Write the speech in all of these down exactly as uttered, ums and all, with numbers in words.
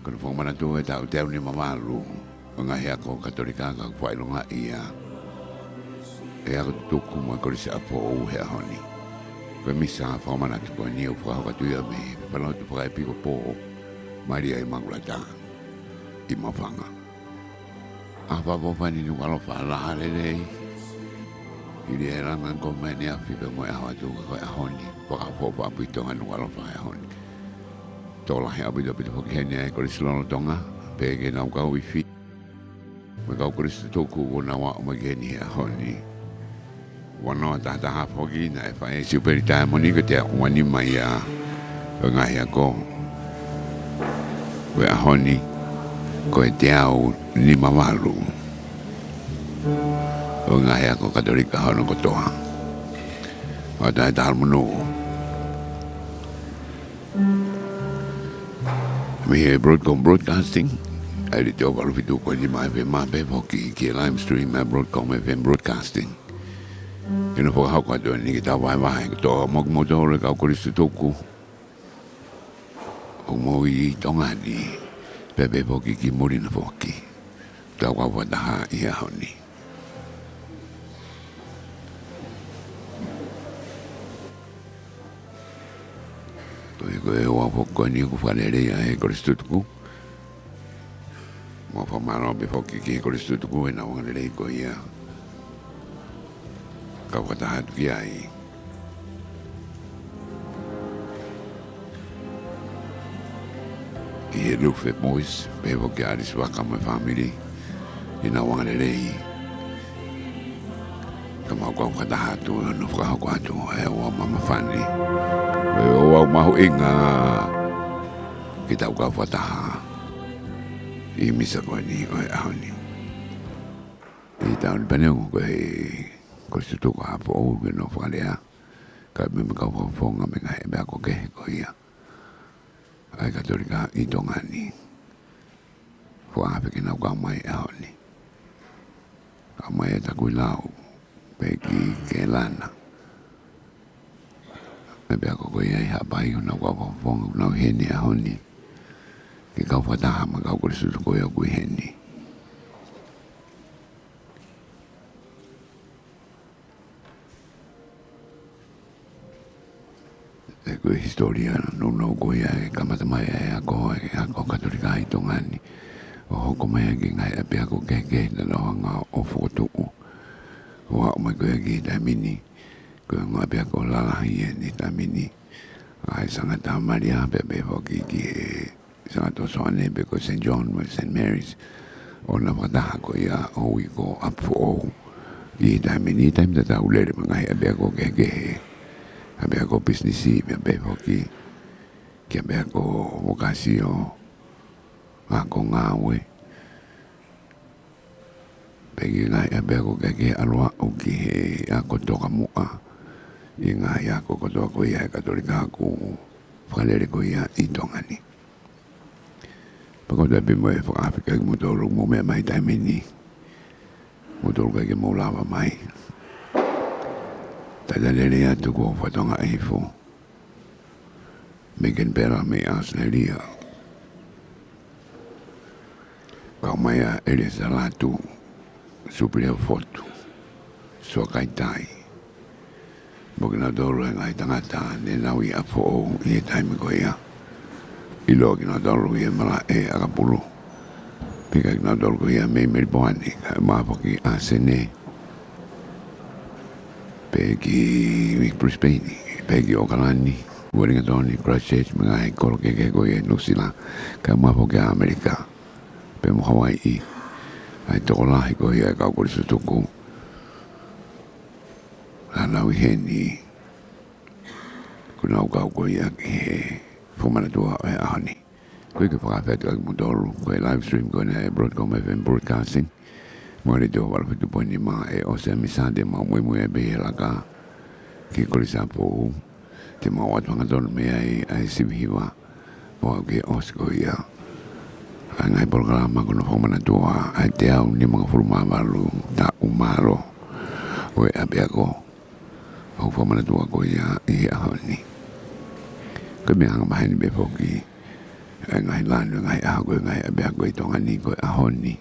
Ko hono fakamanatua e taʻu teau nima valu ʻo e ngaahi ako Katolika, ka ʻoku fakaʻilongaʻi ia ʻe he ako tutuku mo e Kolisi ʻApifoʻou he ʻaho ni. Ko e misa fakamanatu ko eni ʻoku fakahoko atu ia mei he Falelotu Fakaepikopō Malia ʻImakulata ʻi Maʻufanga. ʻA e fakaʻofoʻofa ʻeni ʻo e ʻaloʻofa lahi lelei. Hili e langa ko eni ʻaneafi pea mo e ʻaho atu, ka ko e ʻaho ni, fakaʻofoʻofa ʻaupito ʻa e ʻaloʻofa he ʻaho ni. Tokolahi ʻaupito ʻaupito foki heni ʻa e Kolisi lolotonga, pea ki heʻenau kau ifi mo e kau Kolisi tutuku kuo nau aʻu mai ki heni he ʻaho ni. Ua noa taha taha foki naʻe fai e Siupeli Taimoni, ko e teau ua nima ia ʻo e ngaahi ako. Ko e ʻaho ni, ko e teau nima valu ʻo e ngaahi ako Katolika hono kotoa. ʻOku tau talamonū mei he Broadcom Broadcasting, ʻa e letiō valu fitu poini nima F M, pea pehē foki ki he live stream ʻa e Broadcom F M Broadcasting. Ke nau fakahoko atu ʻeni ke tau vahevahe kotoa mo kimoutolu e kau Kolisi tutuku ʻoku mou ʻi Tonga ni, pea pehē foki ki muli na foki, tau kau fakataha ʻi he ʻaho ni. Ko e, ko e ouau foki ko eni ʻoku fakalelei ai ʻe he Kolisi tutuku. Mo e fakamālō pē foki ki he Kolisi tutuku ʻenau angalelei ko ia. Kau fakataha atu ki ai. Ki he Lufe Mois, pehē foki ʻa ʻAlisi Vaka mo e fāmili, ʻenau angalelei. Ka mau kau fakataha atu ʻi hono fakahoko atu ʻa e ouau māmāfana. Ko e ouau mahuʻinga ke tau kau fakataha ʻi he misa ko eni ʻo e ʻaho ni. ʻI he taʻu ni pē ʻoku ʻi ai e Kolisi tutuku ʻa Foʻou ke nau fakalea, kae ʻumaʻā mo e kau fakafofonga mei he ngaahi ʻapiako kehe ko ia ʻa e Katolika ʻi Tonga ni. Fakaʻapaʻapa ke nau kau mai he ʻaho ni. Kau mai ʻa Takuilau, pea ki Kelana. Mei he ʻapiako ko ia ʻi Haʻapai, ʻoku nau kau fakafofonga, ʻoku nau ʻi heni he ʻaho ni. Ke kau fakataha mo e kau Kolisi tutuku ko ia ʻoku ʻi heni. He ko e hisitōlia nounou ko ia e kamata mai ʻa e ako, e ako Katolika ʻi Tonga ni, ʻo hoko mai ʻaki e ngaahi ʻapiako kehekehe naʻa nau hanga ʻo fokotuʻu. ʻO aʻu mai ko ia ki he taimi ni, ko e ongo ʻapiako lalahi ʻeni he taimi ni, ʻa e Sangata Malia, pea pehē foki ki he Sangata Soane, pea ko Saint John mo Saint Mary's. ʻO nau fakataha ko ia ʻo ui ko ʻApifoʻou. ʻI he taimi ni, taimi tatau lele mo e ngaahi ʻapiako kehekehe. ʻApiako pisinisi, pea pehē foki ki he ʻapiako vokasio, ako ngāue. Pea ki he ngaahi ʻapiako kehekehe ʻalu ʻo aʻu ki he ako tokamuʻa ʻi he ngaahi ako kotoa ko ia ʻa e Katolika ʻoku fakalele ko ia ʻi Tonga ni. Pea ʻoku ou tui pē mo e fakaʻapaʻapa kiate kimoutolu ʻoku mou meʻa mai he taimi ni, moutolu ʻoku ʻikai ke mou lava mai. Talitali lelei atu kuo u fakatokangaʻi hifo mei Kenipela mei ʻAositelēlia. Kau mai ʻa ʻEliesa Lātū, Supilia Fotu, Suakaitai. Mo kinautolu e ngaahi tangata ne nau ʻi ʻApifoʻou ʻi he taimi ko ia. ʻIloa kinautolu ʻi he malaʻe ʻakapulu. Pea kinautolu ko ia mei Melipoane, kae ʻumaʻā foki ʻa Sene. Pea ki Brisbane, pea ki ʻOkalani, Uelingatoni, Christchurch, mo e ngaahi kolo kehekehe ko ia ʻi Nuʻusila, kae ʻumaʻā foki ʻa ʻAmelika, pea mo Hawaiʻi. ʻA e tokolahi ko ia e kau Kolisi tutuku naʻa nau ʻi heni, ʻoku nau kau ko ia ki he fakamanatua ʻo e ʻaho ni. Ko ia ke fakaʻapaʻapa atu kiate kimoutolu, ko e live stream ko eni ʻa e Broadcom F M Broadcasting, mo e letiō valu fitu poini nima, ʻe ʻosi ʻa e misa te mau muimui ai pē he laka ki he Kolisi ʻApifoʻou, te mau ʻoatu hangatonu mei ai ʻa e sivi hiva, ʻo aʻu ki he ʻosi ko ia ʻa e ngaahi polokalama ko hono fakamanatua ʻa e teau nimangofulu mā valu taʻu mālō ʻo e ʻapiako ʻoku fakamanatua ko ia ʻi he ʻaho ni. Ko e meʻa hangamaheni pē foki ʻA e ngaahi lanu, ngaahi ʻaho ko ē, ngaahi ʻapiako ʻi Tonga ni ko e ʻaho ni.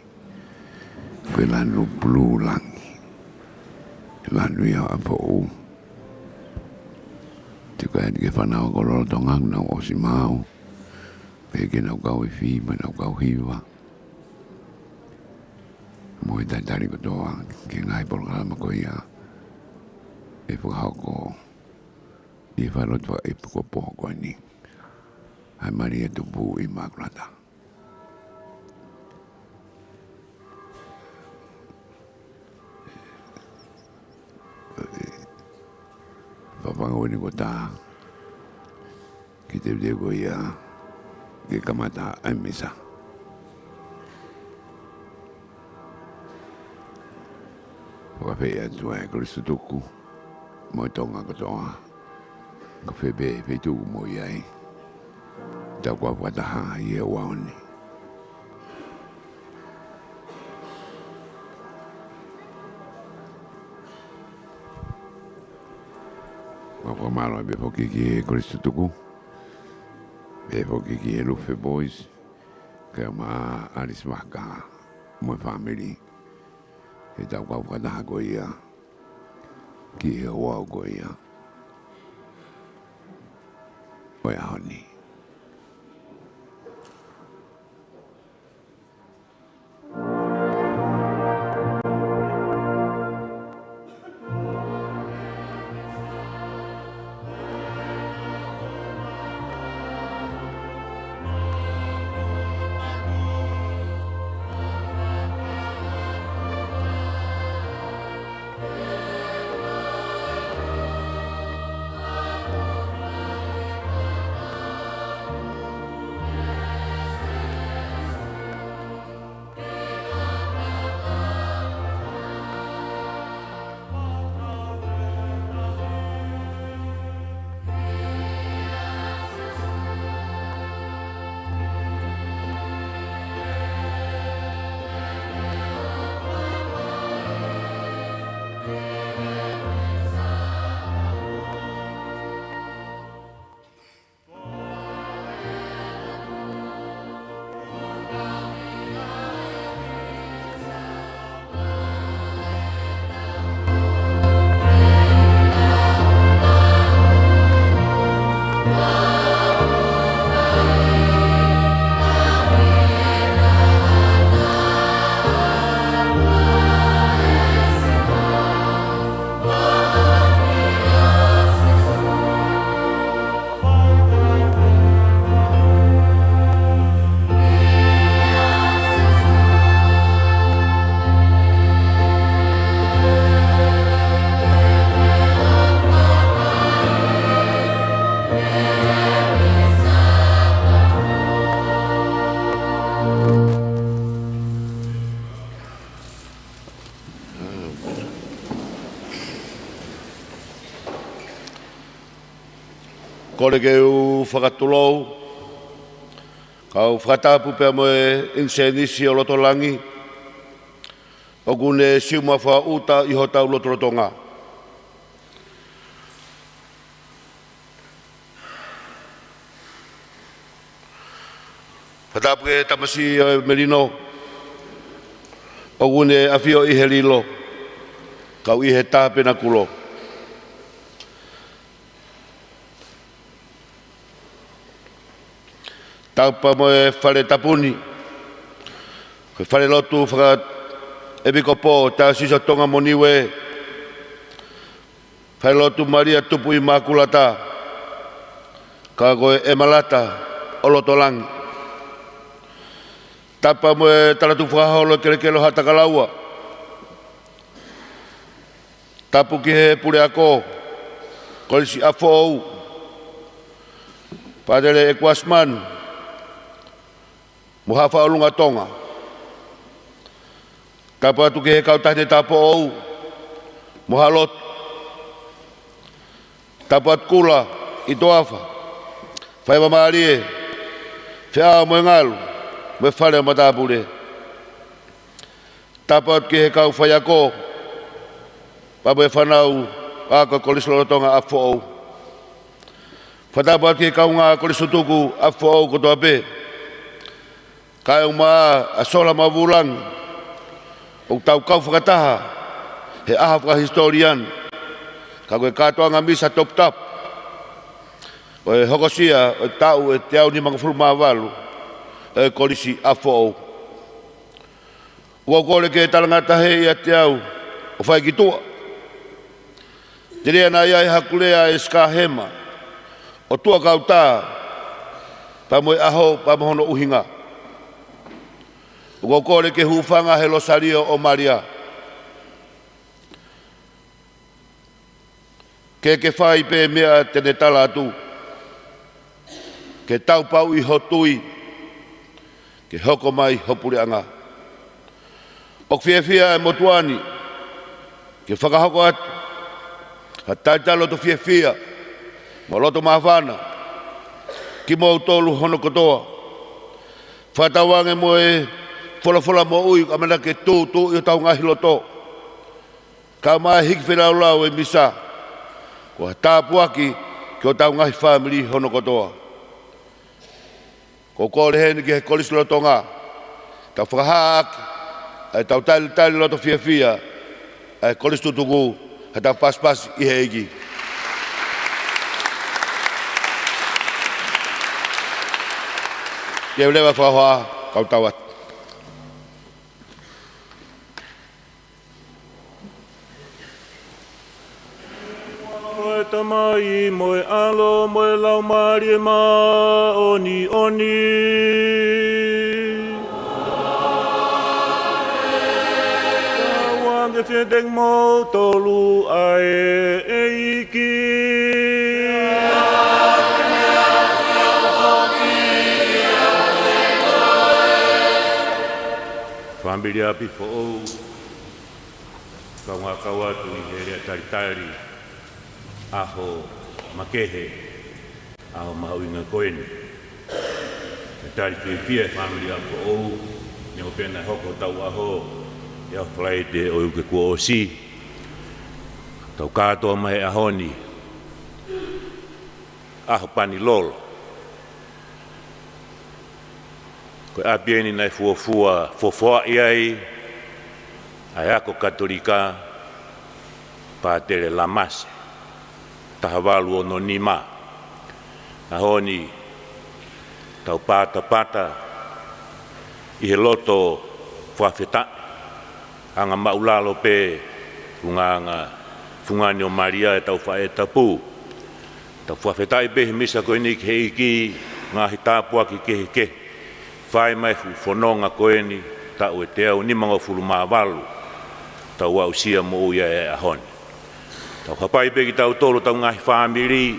Ko e lanu pulū langi. Lanu ia ʻo ʻApifoʻou. Te u kole atu ki he fānau ʻa Kololo Tonga, nau ʻosi maau. Pehē ki he nau kau ifi, mo e nau kau hiva. Mo e talitali kotoa ki he ngaahi polokalama ko ia ʻe fakahoko ʻi he falelotu ʻEpikopō ko eni, ʻa e Malia Tupu ʻImakulata. Fafanga ʻeni ko tā ki he teuteu ko ia ke kamata ʻa e misa. Fakafeʻiloaki atu ʻa e Kolisi Tutuku mo Tonga kotoa, ko fē pē feituʻu ʻoku mou ʻi ai. Tau kau fakataha ʻi he ʻaho ni. Fakamālō atu pē foki ki he Kolisi Tutuku, pehē foki ki he Lufe Boys, kae ʻumaʻā ʻa Alice Vaka mo e fāmili, heʻetau kau fakataha ko ia ki he ouau ko ia ʻo e ʻaho ni. Kole ke u fakatulou, kau fakatapu pea mo e ʻinisēnisi ʻo loto langi, ʻoku ne siumafakaʻuta ʻi hotau lotolotonga. Fakatapu ki he tamasiʻi ʻo e melino, ʻoku ne ʻafio ʻi he lilo, kau ʻi he tāpenakulo. Tapu pea mo e fale tapu ni, ko e falelotu fakaʻepikopō Taiosisi ʻo Tonga mo Niue, Falelotu Malia Tupu ʻImakulata, ka ko e ʻEmalata ʻo loto langi. Tapu pea mo e talatukufakaholo ʻo e kelekele ʻo Haʻa Takalaua. Tapu ki he puleako Kolisi ʻApifoʻou, Fātele ʻEkuasiman, mo Haʻa Faʻaolunga Tonga. Tapu atu ki he kau taʻahine tāupoʻou mo haʻa lotu. Tapu atu Kula ʻi Toafa, Faivamālie, Feʻao mo e Ngalu, mo e fale ʻo e matāpule. Tapu atu ki he kau faiako, pea mo e fānau ako Kolisi Lolotonga ʻApifoʻou. Fakatapu atu ki he kaungā Kolisi Tutuku ʻApifoʻou kotoa pē, Kae ʻumaʻā ʻa Sola mo Vulangi, ʻoku tau kau fakataha he ʻaho fakahisitōlia ni, ka ko e kātoanga misa toputapu ʻo e hokosia ʻo e taʻu ʻe teau nimangofulu mā valu ʻo e Kolisi ʻa Foʻou. ʻOku ou kole ke talangataʻa ʻiate au ʻo fai ki tuʻa. Telia naʻa ʻi ai haku lea ʻa e Sikahema ʻo tuʻa kautā pea mo e ʻaho pea mo hono ʻuhinga. ʻOku ou kole ke hūfanga he Losalio ʻo Malia. Ke ke fai pē meʻa te ne tala atu. Ke taupauʻi ho tui, ke hoko mai ho puleʻanga. ʻOku fiefia e motuʻa ni ke fakahoko atu ha talitali loto fiefia mo loto māfana kimoutolu hono kotoa. Fakatauange mo e folofola moʻui ʻoku ʻamanaki ke tūtuuʻi hotau ngaahi loto. Kae ʻumaʻā e hiki feilaulau e misa, ko ha tāpuaki ki hotau ngaahi fāmili hono kotoa. ʻOku ou kole heni ki he Kolisi lolotonga, tau fakahā ʻaki ʻa e tau talitali loto fiefia ʻa e Kolisi Tutuku, ha tau pasipasi ʻi he ʻEiki. Ke leva fakahoa, kau tau atu. Ko e Tamai mo e ʻAlo mo e Laumālie Māʻoniʻoni. Tauange fieteng moutolu ʻa e ʻEiki. Fāmili ʻa Foʻou, kaungā kau atu ʻi he lea talitali ʻaho makehe, ʻaho mahuʻinga ko eni. Talitali fiefia e fāmili ʻa Foʻou, neongo pē naʻe hoko hotau ʻaho ʻi he Falaite ʻo e uike kuo ʻosi. Tau kātoa mai he ʻaho ni, ʻaho pani lolo. Ko e ʻapi eni naʻe fuofua, fuofuaʻi ai ʻa e ako Katolika, Pātele Lamase, taha valu ono nima. ʻAho ni, tau patapata ʻi he loto fakafetaʻi, anga māʻulalo pē ʻuhinga fungani ʻo Malia ʻetau faʻē tapu. Tau fakafetaʻi pē he misa ko eni ki he ʻEiki, ngaahi tāpuaki kehekehe. Fai mai fuʻu fononga ko eni, taʻu ʻe teau nimangofulu mā valu, tau aʻusia moʻui ai e ʻaho ni. Tau hapai pē kitautolu, tau ngaahi fāmili,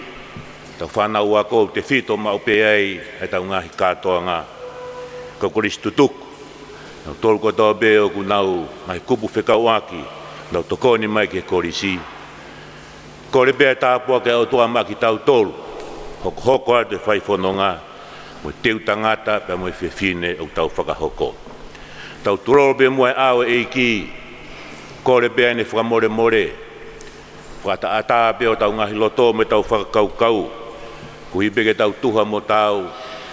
tau fānau ako, tefito maʻu pē ai ʻetau ngaahi kātoanga kau Kolisi Tutuku. Nautolu kotoa pē ʻoku nau ngaahi kupu fekauʻaki, nau tokoni mai ki he kolisi. Kole pē ʻa e tāpuaki ʻa e ʻOtua maʻa kitautolu, hokohoko atu e fai fononga, mo e teu tangata pea mo e fefine ʻoku tau fakahoko. Tau tulolo pē muʻa he ʻao ʻo e ʻEiki, kole pē ʻene fakamolemole, fakaʻataʻatā pē hotau ngaahi loto mo ʻetau fakakaukau, koeʻuhi pē ke tau tuha mo taau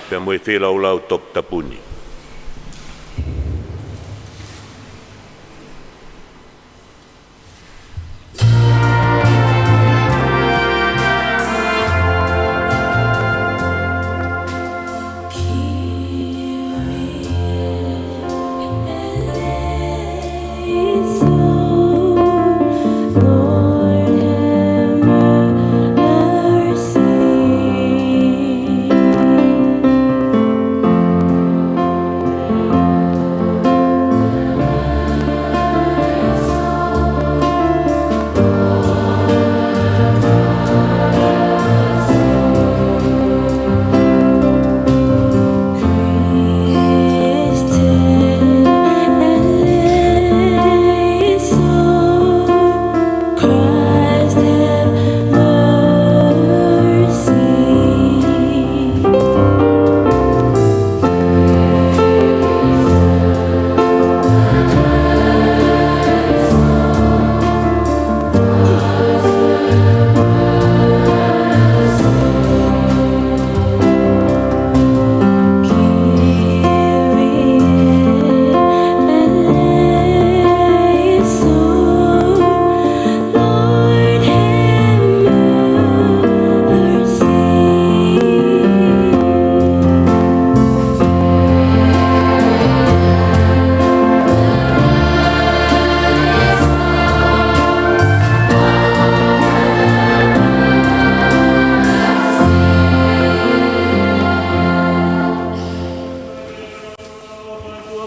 pea mo e feilaulau toputapu ni.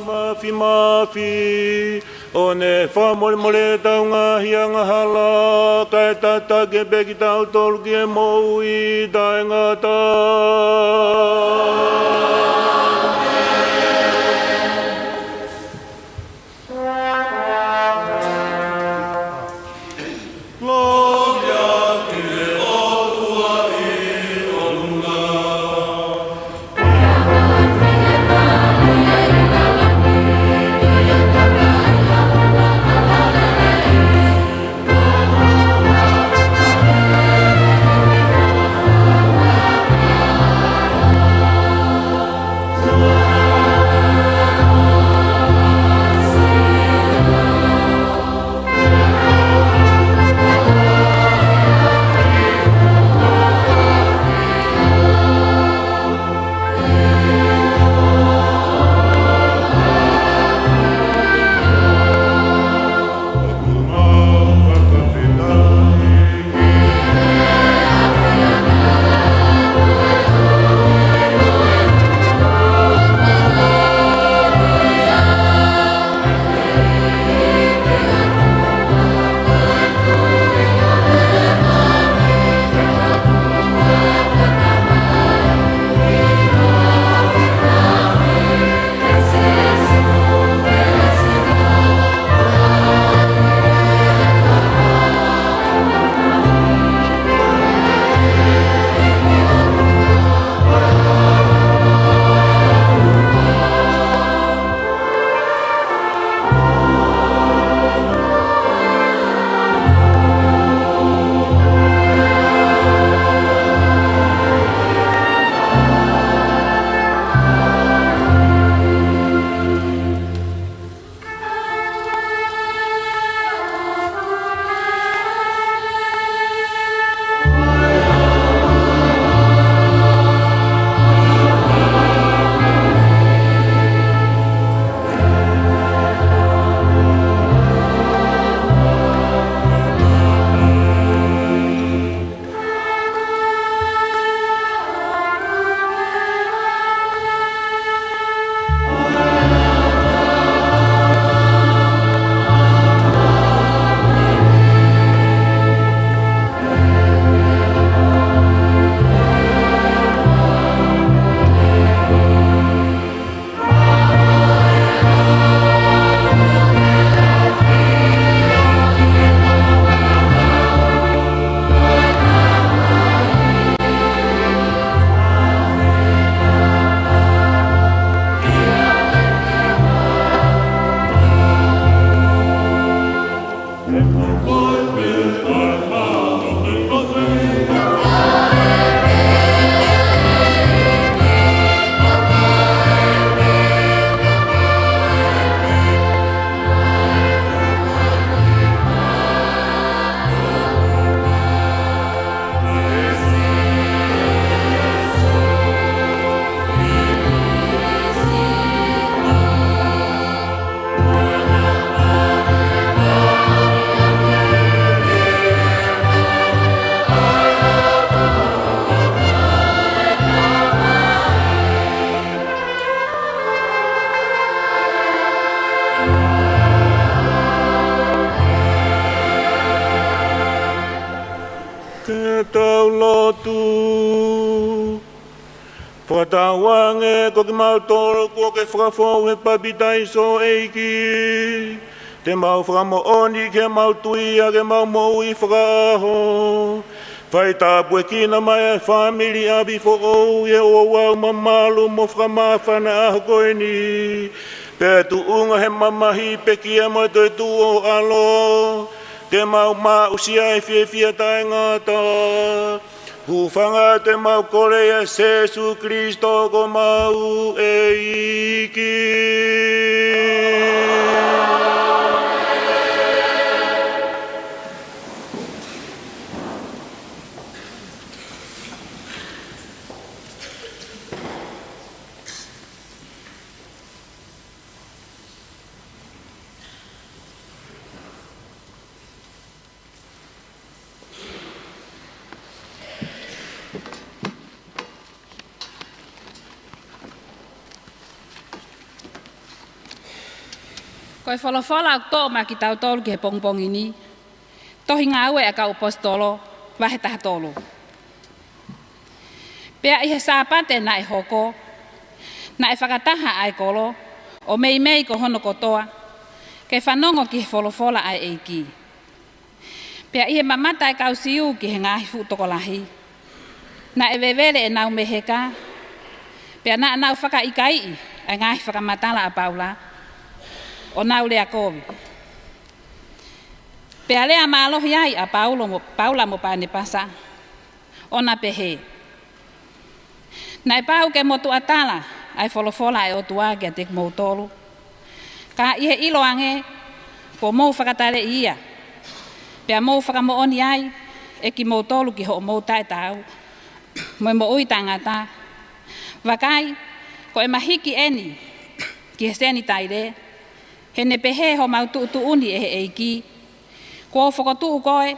Māfimafi, ʻo ne fakamolemole ʻetau ngaahi angahala, kae tataki pē kitautolu ki he moʻui taʻengata. Ke tau lotu. Fakatauange ko kimautolu kuo ke fakafou he papitaiso, ʻEiki, te mau fakamoʻoni ke mau tui ʻa ke mau moʻui fakaʻaho. Fai tāpuekina mai ʻa e fāmili ʻapi foʻou ʻi he ouau mamalu mo fakamāfana ʻaho ko eni. Pea tuʻunga he mamahi, pekia mo e toetuʻu ʻo e ʻAlo, te mau maʻu ʻa e fiefia taʻengata. Hūfanga te mau kole ʻia Sēsū Kalaisi ko homau ʻEiki. Ko e folofola ʻoku toʻo maʻa kitautolu ki he pongipongi ni, Tohi Ngāue ʻa e Kau ʻAposetolo, vahe taha tolu. Pea ʻi he Sāpate naʻe hoko, naʻe fakataha ʻa e kolo, ʻo meimei ko hono kotoa, ke fanongo ki he folofola ʻa e ʻEiki. Pea ʻi he mamata ʻa e kau Siu ki he ngaahi fuʻu tokolahi, naʻe vevele ʻenau meheka, pea naʻa nau fakaʻikaiʻi ʻa e ngaahi fakamatala ʻa Paula, ʻo nau lea kovi. Pea lea mālohi ai ʻa Paulo mo, Paula mo Panepasa, ʻo na pehē: Naʻe pau ke motuʻa tala ʻa e folofola ʻa e ʻOtua kiate kimoutolu. Ka ʻi he ʻilo ange, kuo mou fakataleʻi ia, pea mou fakamoʻoni ai ʻe kimoutolu ki hoʻomou taʻetaau mo e moʻui taʻengata. Vakai, ko e mahiki eni ki he Senitaile, he naʻe pehē homau tuʻutuʻuni ʻe he ʻEiki: Kuo u fokotuʻu koe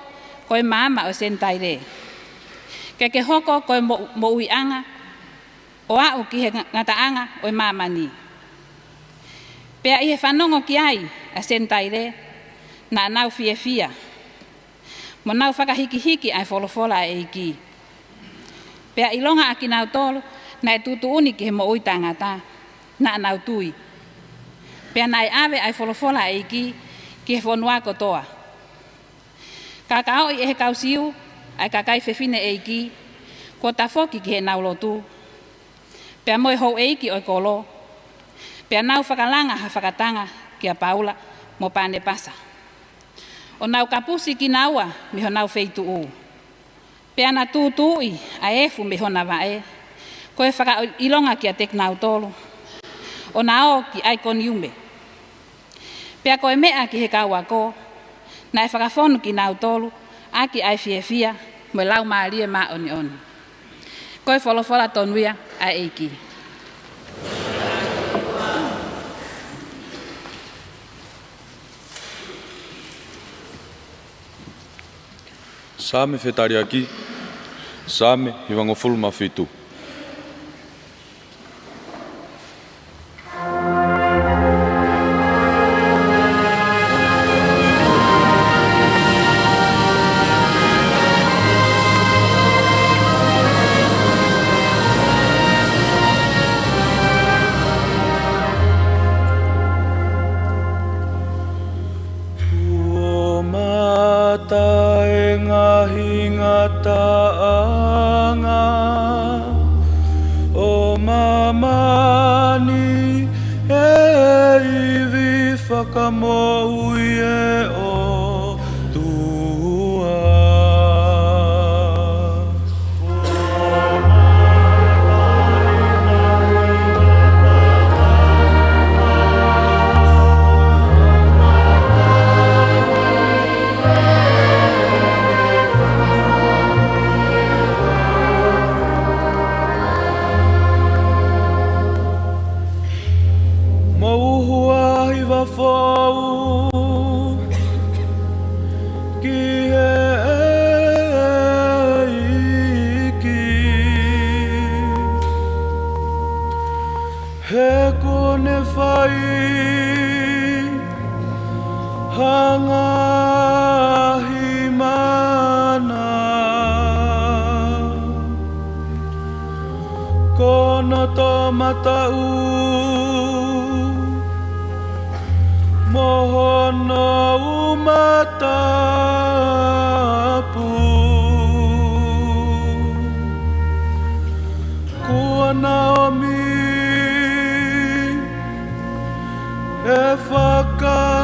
ko e maama ʻo e Senitaile, ke ke hoko ko e mo-, moʻuiʻanga ʻo aʻu ki he nga-, ngataʻanga ʻo e māmani. Pea ʻi he fanongo ki ai ʻa e Senitaile, naʻa nau fiefia, mo nau fakahikihiki ʻa e folofola ʻa e ʻEiki. Pea ʻilonga ʻa kinautolu naʻe tuʻutuʻuni ki he moʻui taʻengata, naʻa nau tui. Pea naʻe ʻave ʻa e folofola ʻa e ʻEiki ki he fonua kotoa. Ka ka ʻoʻi ʻe he kau Siu ʻa e kakai fefine ʻeiki kuo tafoki ki heʻenau lotu, pea mo e houʻeiki ʻo e kolo, pea nau fakalanga ha fakatanga kia Paula mo Panepasa, ʻo nau kapusi kinaua mei honau feituʻu. Pea na tūtuuʻi ʻa e efu mei hona vaʻe, ko e fakaʻilonga kiate kinautolu, ʻo na ō ki ʻAikoniume. Pea ko e meʻa ki he kau ako, naʻe fakafonu kinautolu ʻaki ʻa e fiefia mo e Laumālie Māʻoniʻoni. Ko e folofola tonu ia ʻa e ʻEiki. Saame Fetaliaki, Saame hivangofulu mā fitu. Kuo mata e ngaahi ngataʻanga ʻo māmani, ʻe ivi fakamoʻui ʻe ʻOtua. Mou hua hiva foʻou ki he ʻEiki, he kuo ne fai ha ngaahi mana. Ko hono toʻomataʻu mo hono uma tapu, kuo na ʻomi ʻe fakahaofi.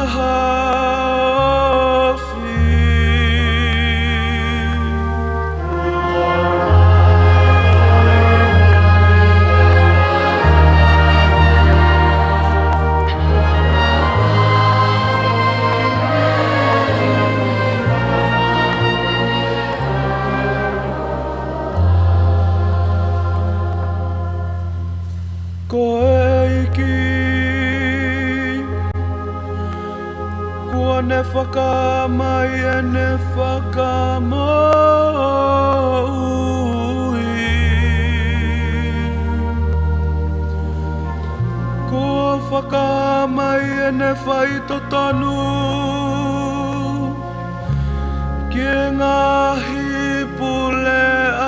Ko e ʻEiki, kuo ne fakamai ʻene fakamoʻui. Kuo Fakahā mai ʻene faitotonu ki he ngaahi puleʻanga.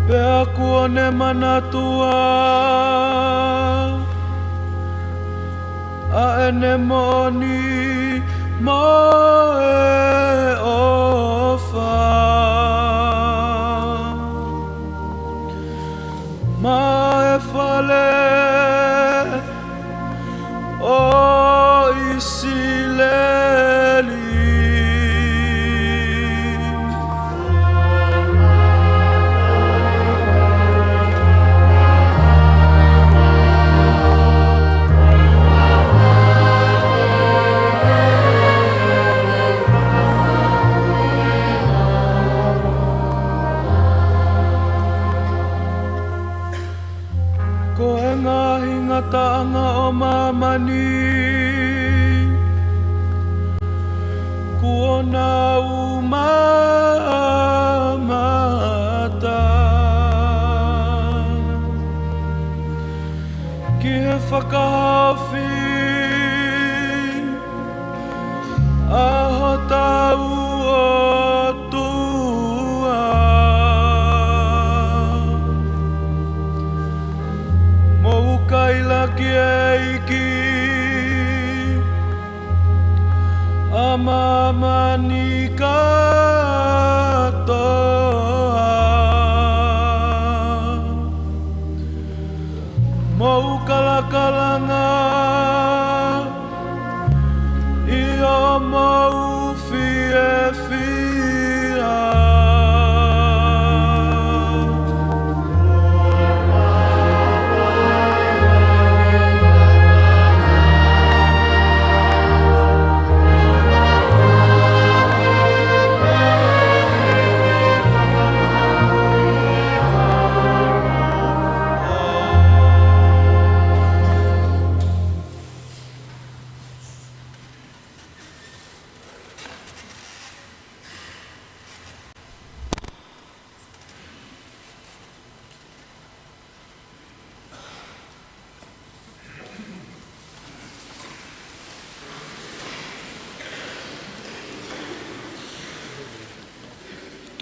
Pea kuo ne manatua ʻa ʻene moʻoni mo e ʻofa, maʻa e fale ʻo ʻIsileli. Ko e ngaahi ngataʻanga ʻo māmani kuo nau mamata ki he fakahaofi ʻa hotau ʻOtua. Mou kaila ki he ʻEiki, ʻa māmani kātoa. Mou kalakalanga ʻi hoʻomou fiefia.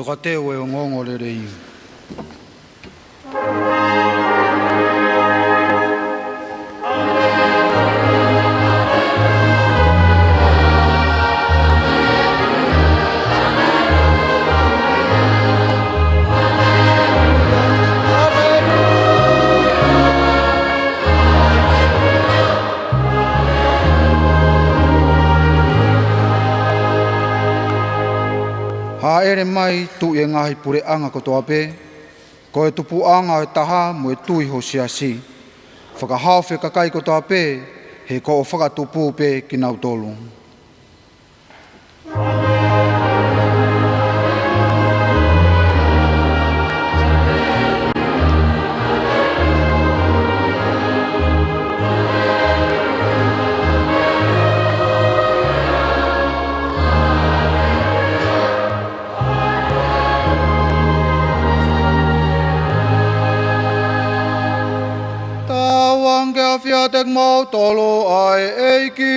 Tokateu e ongoongolelei. Hāʻele mai, Tuʻi e ngaahi puleʻanga kotoa pē, ko e tupuʻanga ʻo e taha mo e tui ho siasi. Fakahaofi e kakai kotoa pē, he ko hoʻo fakatupu pē kinautolu. Tauange ke ʻafio ʻiate kimoutolu ʻa e ʻEiki.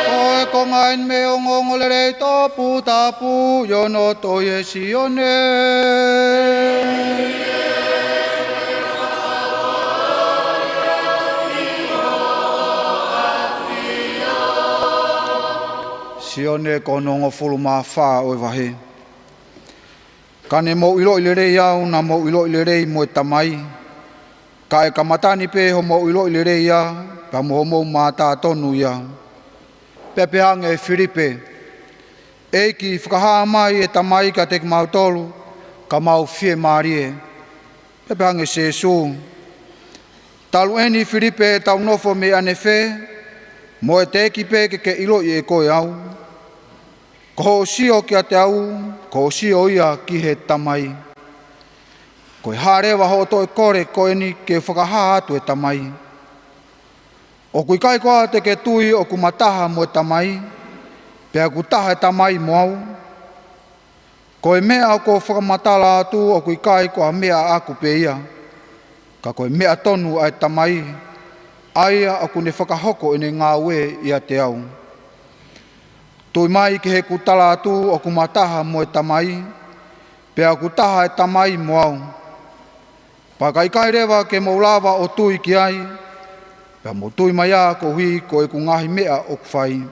Ko e konga eni mei he ongoongolelei toputapu ʻi hono tohi ʻe Sione. Sione ko hono hongofulu mā fā ʻo e vahe. Ka ne mou ʻiloʻi lelei au, naʻa mou ʻiloʻi lelei mo e Tamai. Ka ʻe kamata ni pē hoʻomou ʻiloʻi lelei ia, pea mo hoʻomou mātā tonu ia. Pea pehē ange ʻe Filipe, ʻEiki, fakahā mai e Tamai kiate kimautolu, ka mau fiemālie. Pea pehē ange ʻe Sīsū, talu eni Filipe, ʻetau nofo mei ʻanefē, mo e teʻeki pē ke ke ʻiloʻi ʻe koe au? Ko hoʻo sio kiate au, ko hoʻo sio ia ki he Tamai. Ko e hā leva hoʻo toe kole ko eni ke fakahā atu e Tamai? ʻOku ʻikai koā te ke tui ʻoku ma taha mo e Tamai? Pea ʻoku taha ʻa e Tamai mo au. Ko e meʻa ʻoku ou fakamatala atu ʻoku ʻikai ko ha meʻa ʻaʻaku pē ia, ka ko e meʻa tonu ʻa e Tamai, ʻa ia ʻoku ne fakahoko ʻene ngāue ʻiate au. Tui mai ki heʻeku tala atu ʻoku ma taha mo e Tamai, pea ʻoku taha ʻa e Tamai mo au. Pea ka ʻikai leva ke mou lava ʻo tui ki ai, pea mou tui mai ā koeʻuhi ko ʻeku ngaahi meʻa ʻoku fai.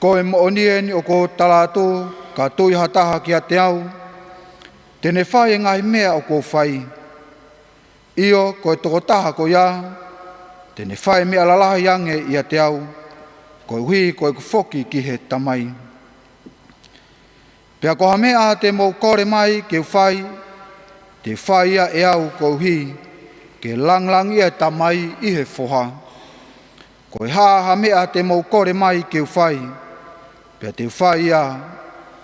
Ko e moʻoni eni ʻoku ou tala atu, ka tui ha taha kiate au, te ne fai e ngaahi meʻa ʻoku ou fai. ʻIo, ko e tokotaha ko ia, te ne fai meʻa lalahi ange ʻiate au, koeʻuhi ko ʻeku foki ki he Tamai. Pea ko ha meʻa te mou kole mai ke u fai, te u fai ia ʻe au koeʻuhi ke langilangiʻia e Tamai ʻi he Foha. Ko e hā ha meʻa te mou kole mai ke u fai, pea te u fai ia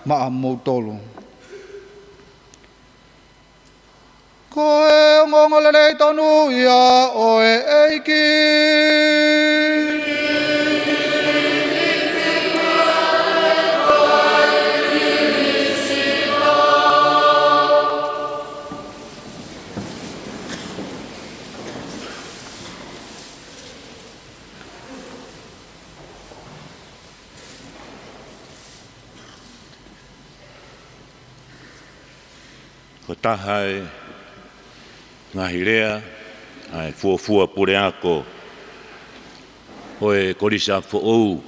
maʻamoutolu. Ko e ongoongolelei tonu ia ʻo e ʻEiki. Ko e taha e ngaahi lea ʻa e fuofua puleako ʻo e Kolisi ʻApifoʻou,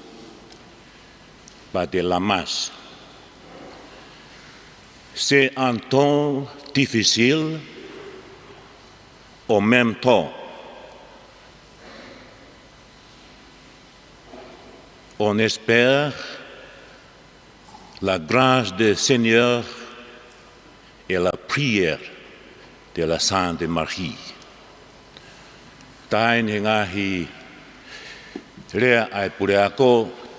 Pātele Lamass. C'est un temps difficile, en même temps. On espère la grâce du Seigneur et la prière de la Sainte Marie. Taha eni he ngaahi lea ʻa e puleako,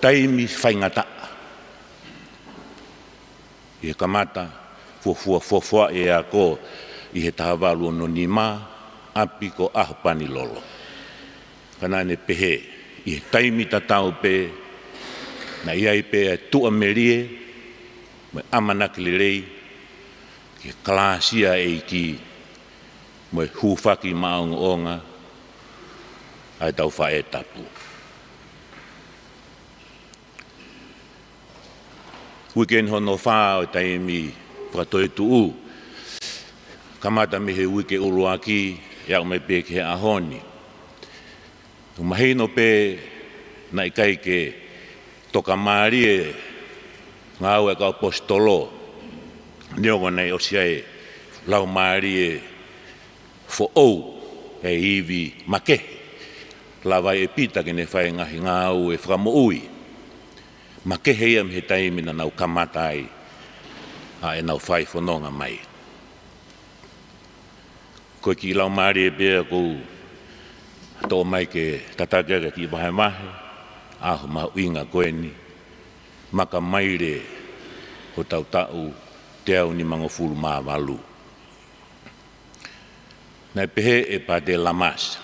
taimi faingataʻa. ʻI he kamata, fuofua fofoaʻi e ako ʻi he taha valu ono nima, ʻapi ko ʻAhopanilolo. Ka naʻa ne pehē, ʻi he taimi tatau pē, naʻe ʻi ai pē ʻa e tuʻamelie, mo e ʻamanaki lelei, ki he kalāsia ʻa e ʻEiki, mo e hūfaki maʻongoʻonga ʻa ʻetau faʻē tapu. Uike eni hono fā ʻo e taimi fakatoetuʻu, kamata mei he uike ʻuluaki ʻo aʻu mai pē ki he ʻaho ni. ʻOku mahino pē naʻe ʻikai ke tokamālie e ngāue ʻa e kau ʻaposetolo, neongo naʻe ʻosi ʻi ai e laumālie foʻou, e ivi makehe. Lava ai ʻe Pita ke ne fai e ngaahi ngāue fakamoʻui. Makehe ia mei he taimi naʻa nau kamata ai ʻa ʻenau fai fononga mai. Ko e kiʻi laumālie pē ia ʻoku ou toʻo mai ke tataki ʻaki e kiʻi vahevahe, ʻaho mahuʻinga ko eni, Makamaile ʻo e taʻu teau nimangofulu mā valu. Naʻe pehē ʻe Pātele Lamass,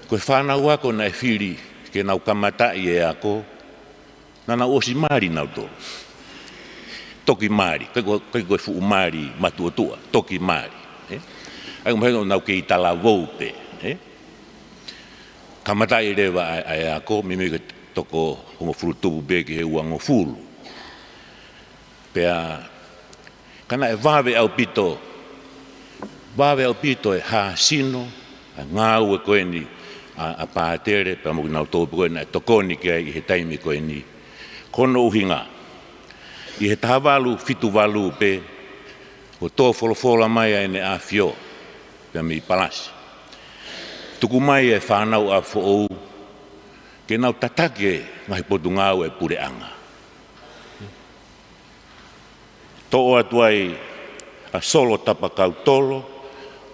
ko e fānau ako naʻe fili ke nau kamataʻi e ako, naʻa nau ʻosi mali nautolu. Toki mali, ʻikai ko, ʻikai ko e fuʻu mali matuʻotuʻa, toki mali. ʻE? ʻA ia ʻoku mahino ʻoku nau kei talavou pē. ʻE? Kamataʻi leva ʻa e, ʻa e ako, meimei ko e toko hongofulu tupu pē ki he uangofulu. Pea, ka naʻe vave ʻaupito, vave ʻaupito e hāsino ʻa e ngāue ko eni ʻa, ʻa Pātele, pea mo kinautolu pē ko ē naʻe tokoni ki ai ʻi he taimi ko eni. Ko hono ʻuhinga, ʻi he taha valu fitu valu pē, kuo tō folofola mai ʻa ʻEne ʻAfio, pea mei Palasi. Tuku mai e fānau ʻa foʻou, ke nau tataki e ngaahi potungāue ʻa e puleʻanga. Toʻo atu ai ʻa Solo Tapakautolo,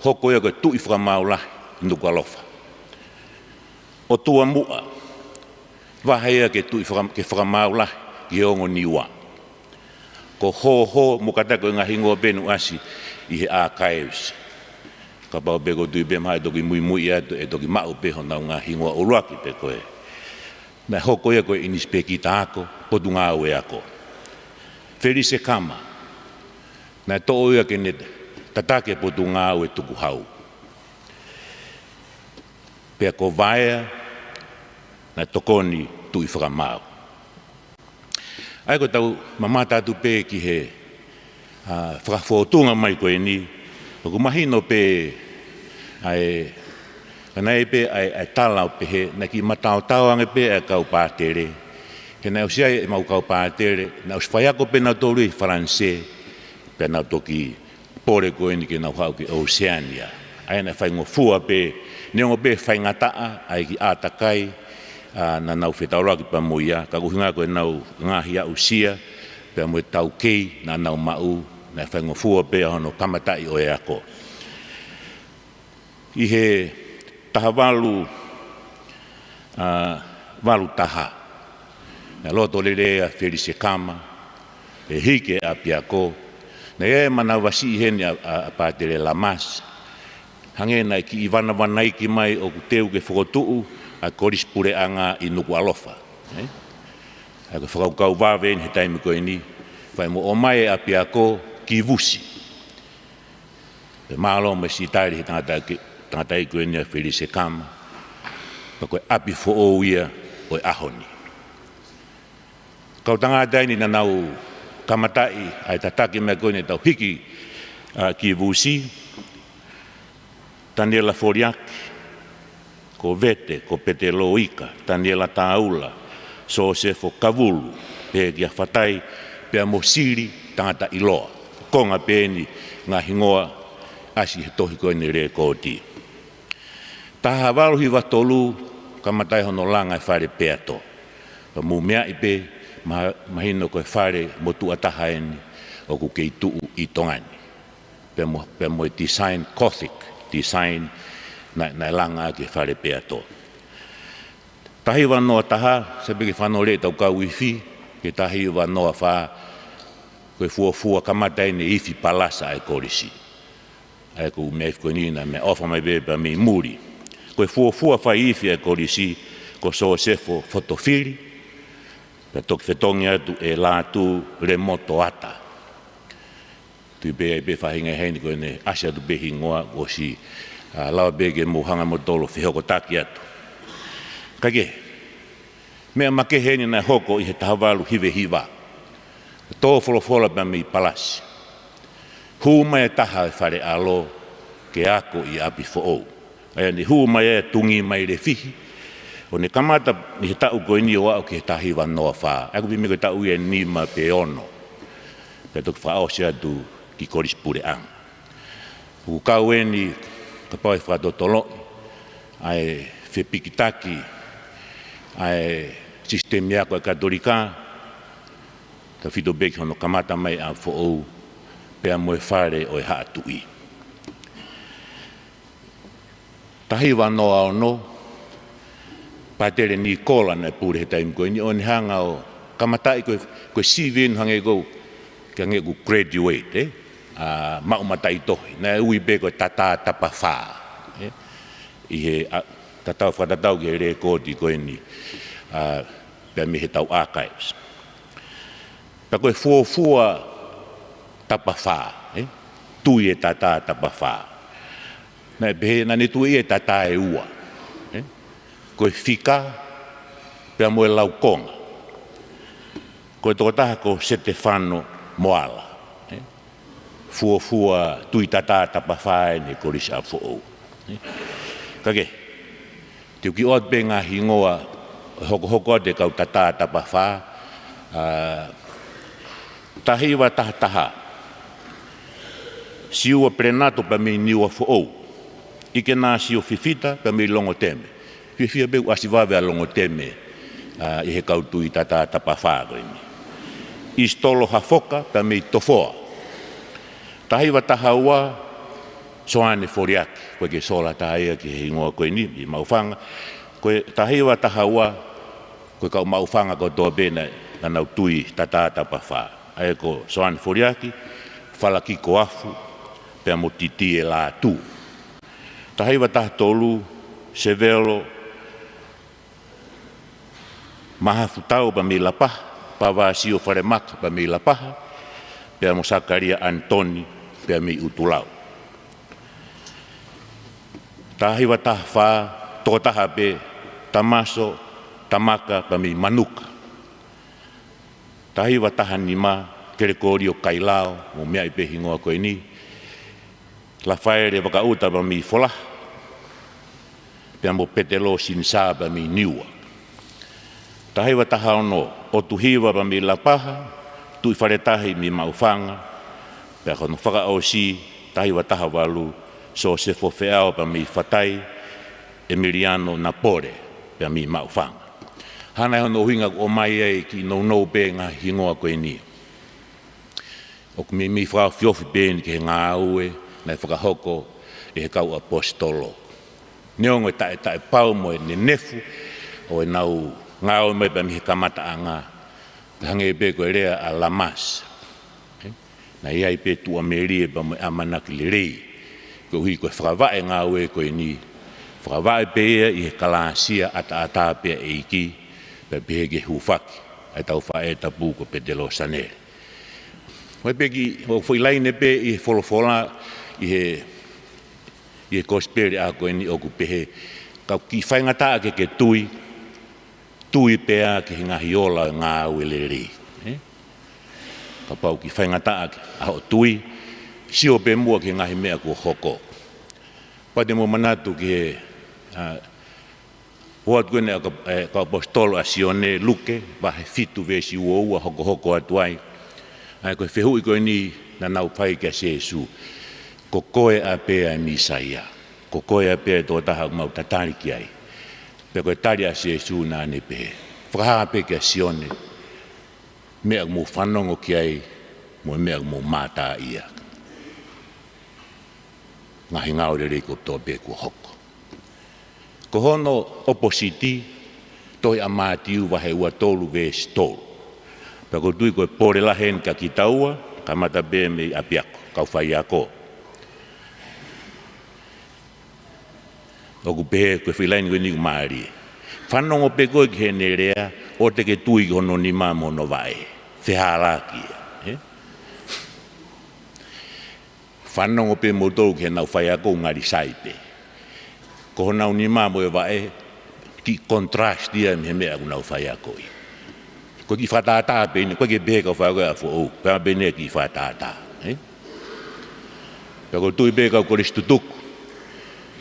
hoko ia ko e Tuʻi Fakamaau Lahi ʻi Nukuʻalofa. ʻOtua Muʻa, vahe ia ke tuʻi faka-, ke fakamaau lahi ki he ongo Niua. Ko Hōhō mo Kata ko e ngaahi hingoa pē naʻe ʻasi ʻi he archives. Kapau pē ʻoku ou tui pē mahalo ʻe toki muimui atu, ʻe toki maʻu pē honau ngaahi hingoa ʻuluaki pē ko ē. Naʻe hoko ia ko e ʻinisipēkita ako, potungāue ako. Felise Kama, naʻe toʻo ia ke ne tataki e potungāue tukuhau. Pea ko Vaea, naʻe tokoni tuʻi fakamaau. ʻA ia ko ʻetau mamata atu pē ki he, ʻa, fakafōtunga mai ko eni, ʻoku mahino pē ʻa e, ka naʻe pē ʻa e, ʻa e tala ʻo pehē, naʻe kiʻi mataotao ange pē ʻa e kau pātele. He naʻe ʻosi ʻi ai ʻemau kau pātele, naʻe ʻosi faiako pē nautolu ʻi Falanisē, pea nau toki pole ko eni ke nau haʻu ki ʻOsēnia. ʻA ia naʻe faingofua pē, neongo pē faingataʻa ʻa e kiʻi ʻātakai, ʻa, naʻa nau fetaulaki pea mo ia, ka ko e ʻuhinga ko ʻenau ngaahi aʻusia, pea mo e taukei naʻa nau maʻu, naʻe faingofua pē ʻa hono kamataʻi ʻo e ako. ʻI he taha valu, ʻa, valu taha, naʻe loto lelei ʻa Felise Kama, ʻe hiki e ʻapiako, naʻe ʻi ai e manavasiʻi heni ʻa, ʻa, ʻa Pātele Lamasi, hangē naʻe kiʻi vanavanaiki mai ʻoku teu ke fokotuʻu ʻa e Kolisi Puleʻanga ʻi Nukuʻalofa. ʻE? ʻA ia ko e fakakaukau vave eni he taimi ko eni, fai mo ʻomai e ʻapiako ki Vusi. Pea mālō mo e siʻi tali he tangata ke, tangataʻeiki ko eni ʻa Felise Kama, pea ko e ʻapi foʻou ia ʻo e ʻaho ni. Kau tangata eni naʻa nau kamataʻi ʻa e tataki mai ko eni ʻetau hiki, ʻa, ki Vusi, Taniela Foliaki, ko Vete, ko Pete Loika, Taniela Taula, Sosefo Kavulu, pehē kia Fatai, pea mo Sili Tangataʻiloa. Konga pē eni ngaahi hingoa ʻasi he tohi ko eni lēkooti. Taha valu hiva tolu, kamata ai hono langa e fale peato. Pea mou meaʻi pē, ma-, mahino ko e fale motuʻa taha eni ʻoku kei tuʻu ʻi Tonga ni. Pea mo, pea mo e design Gothic, design naʻe, naʻe langa ʻaki e fale peato. Taha hiva noa taha, sai pē ke fanole ʻetau kau ifi, ki he taha hiva noa fā, ko e fuofua kamata eni e ifi palasa ʻa e kolisi. ʻA ia ko e meʻa ifi ko eni naʻe meʻaʻofa mai pē pea mei muli. Ko e fuofua fai ifi ʻa e kolisi, ko Sosefo Fotofili, pea toki fetongi atu ʻe Lātū Lemotoata. Tui pē ʻi ai pē faʻahinga heni ko ʻene ʻasi atu pē hingoa ʻosi, ʻa, lava pē ke mou hanga mo tolo fehokotaki atu. Kae kehe, meʻa makehe eni naʻe hoko ʻi he taha valu hiva hiva. Tō folofola pea mei Palasi. Hū mai e taha e fale ʻalo ke ako ʻi ʻapi foʻou. ʻA ia ne hū mai e tungi mai Lefihi. ʻO ne kamata ʻi he taʻu ko eni ʻo aʻu ki he taha hiva noa fā. ʻA ia ko e pehē ko e taʻu ia ʻe nima pe ono. Pea toki fakaʻosi atu ki Kolisi Puleʻanga. ʻOku kau eni kapau ʻe fakatotoloʻi ʻa e fepikitaki ʻa e sisitemi ako ʻa e Katolika, tautefito pē ki hono kamata mai ʻapi foʻou, pea mo e fale ʻo e Haʻa Tuʻi. Taha hiva noa ono, Pātele Nikola naʻe pule he taimi ko eni ʻo ne hanga ʻo kamataʻi ko e, ko e sivi eni hangē ko, ke hangē ko e graduate, ē? ʻA, maʻu mataʻitohi. Naʻe ui pē ko e tatā tapafā, ē? ʻI he, ʻa, tatau, fakatatau ki he lēkooti ko eni, ʻa, pea mei heʻetau archives. Pea ko e fuofua tapafā, ē? Tui e tatā tapafā. Naʻe pehē naʻa ne tui e tatā ʻe ua, ē? Ko e fika pea mo e laukonga. Ko e tokotaha ko Setefano Moala, ē? Fuofua tui tatā tapafā eni he Kolisi ʻApi Foʻou, ē? Kae kehe, te u kiʻi ʻoatu pē ngaahi hingoa hokohoko atu e kau tatā tapafā, ʻa, taha hiva taha taha, Siua Pelenato pea mei Niuafoʻou, ʻIkenasio Fifita pea mei Longoteme. Fiefia pē ʻoku ʻasi vave ʻa Longoteme, ʻa, ʻi he kau tui tatā tapafā ko eni. ʻIsitolo Hafoka pea mei Tofoa. Taha hiva taha ua, Soane Foliaki, ko e kiʻi sola taha ia ki he hingoa ko eni, ʻi Maʻufanga. Ko e taha hiva taha ua, ko e kau Maʻufanga kotoa pē naʻa, naʻa nau tui tatā tapafā. ʻA ia ko Soane Foliaki, Falakiko Afu, pea mo Titie Lātū. Taha hiva taha tolu, Sevelo, Mahafutau pea mei Lapaha, Pavasio Falemaka pea mei Lapaha, pea mo Sakalia ʻAnitoni pea mei ʻUtulau. Taha hiva taha fā, tokotaha pē, Tamaso Tamaka pea mei Manuka. Taha hiva taha nima, Kelekolio Kailao, mou meaʻi pē hingoa ko eni, Lafaele Vakaʻuta pea mei Folaha, pea mo Petelo Sinisā pea mei Niua. Taha hiva taha ono, ʻOtuhiva pea mei Lapaha, Tuʻifaletahia mei Maʻufanga, pea ko hono fakaʻosi, taha hiva taha valu, Sosefo Feao pea mei Fatai, ʻEmiliano Napole pea mei Maʻufanga. Hangē hono ʻuhinga ʻoku ʻomai ai kiʻi nounou pē ngaahi hingoa ko eni. ʻOku meimei fakaofiofi pē eni ki he ngāue naʻe fakahoko ʻe he kau ʻaposetolo. Neongo e taʻe, taʻepau mo e nenefu ʻo ʻenau ngāue mai pea mei he kamataʻanga, pea hangē pē ko e lea ʻa Lamasi. Naʻe ʻi ai pē tuʻamelie pea mo e ʻamanaki lelei. Koeʻuhi ko e fakavaʻe ngāue ko eni, fakavaʻe pē ia ʻi he kalāsia ʻataʻatā pē ʻa e ʻEiki, pea pehē ki he hūfaki ʻa ʻetau faʻē tapu ko Petelo Sanele. Ko e pē kiʻi, ʻoku foʻi laine pē ʻi he folofola, ʻi he, ʻi he kosipeli ʻaho ko eni ʻoku pehē, kapau ʻoku faingataʻa ke ke tui, tui pē ā ki he ngaahi ola ʻo e ngāue lelei. Ē? Kapau ʻoku faingataʻa ke, ʻa hoʻo tui, sio pē muʻa ki he ngaahi meʻa kuo hoko. Pea te mou manatu ki he, ʻa, ʻoatu ko eni ʻa e kau, ʻa e kau ʻaposetolo ʻa Sione, Luke, vahe fitu veesi uo ua, hokohoko atu ai. ʻA ia ko e fehuʻi ko eni naʻa nau fai kia Sīsū. Ko koe ā pē ʻa e Mīsaia. Ko koe ā pē ʻa e tokotaha ʻoku mau tatali ki ai. Pea ko e tali ʻa Sīsū naʻa ne pehē, fakahā pē kia Sione, meʻa ʻoku mou fanongo ki ai, mo e meʻa ʻoku mou mātā ia. Ngaahi ngāue lelei kotoa pē kuo hoko. Ko hono ʻopositi, tohi ʻa Mātiu vahe ua tolu veesi tolu. Pea ʻoku ou tui ko e pole lahi eni kia kitaua, kamata pē mei ʻapiako, kau faiako. ʻOku pehē ko e foʻi laine ko eni ʻoku mālie. Fanongo pē koe ki heʻene lea, ʻoua te ke tui ki hono nima mo hono vaʻe. Fehālaaki ia, ē? Fanongo pē moutolu ki heʻenau faiako, ngali sai pē. Ko honau nima mo e vaʻe, kiʻi contrast ia mei he meʻa ʻoku nau faiakoʻi. Ko e kiʻi fakatātā pē eni, ko e kiʻi pehē kau faiako ʻa foʻou, pea pē eni kiʻi fakatātā, ē? Pea ʻoku ou tui pē kau kolisi tutuku,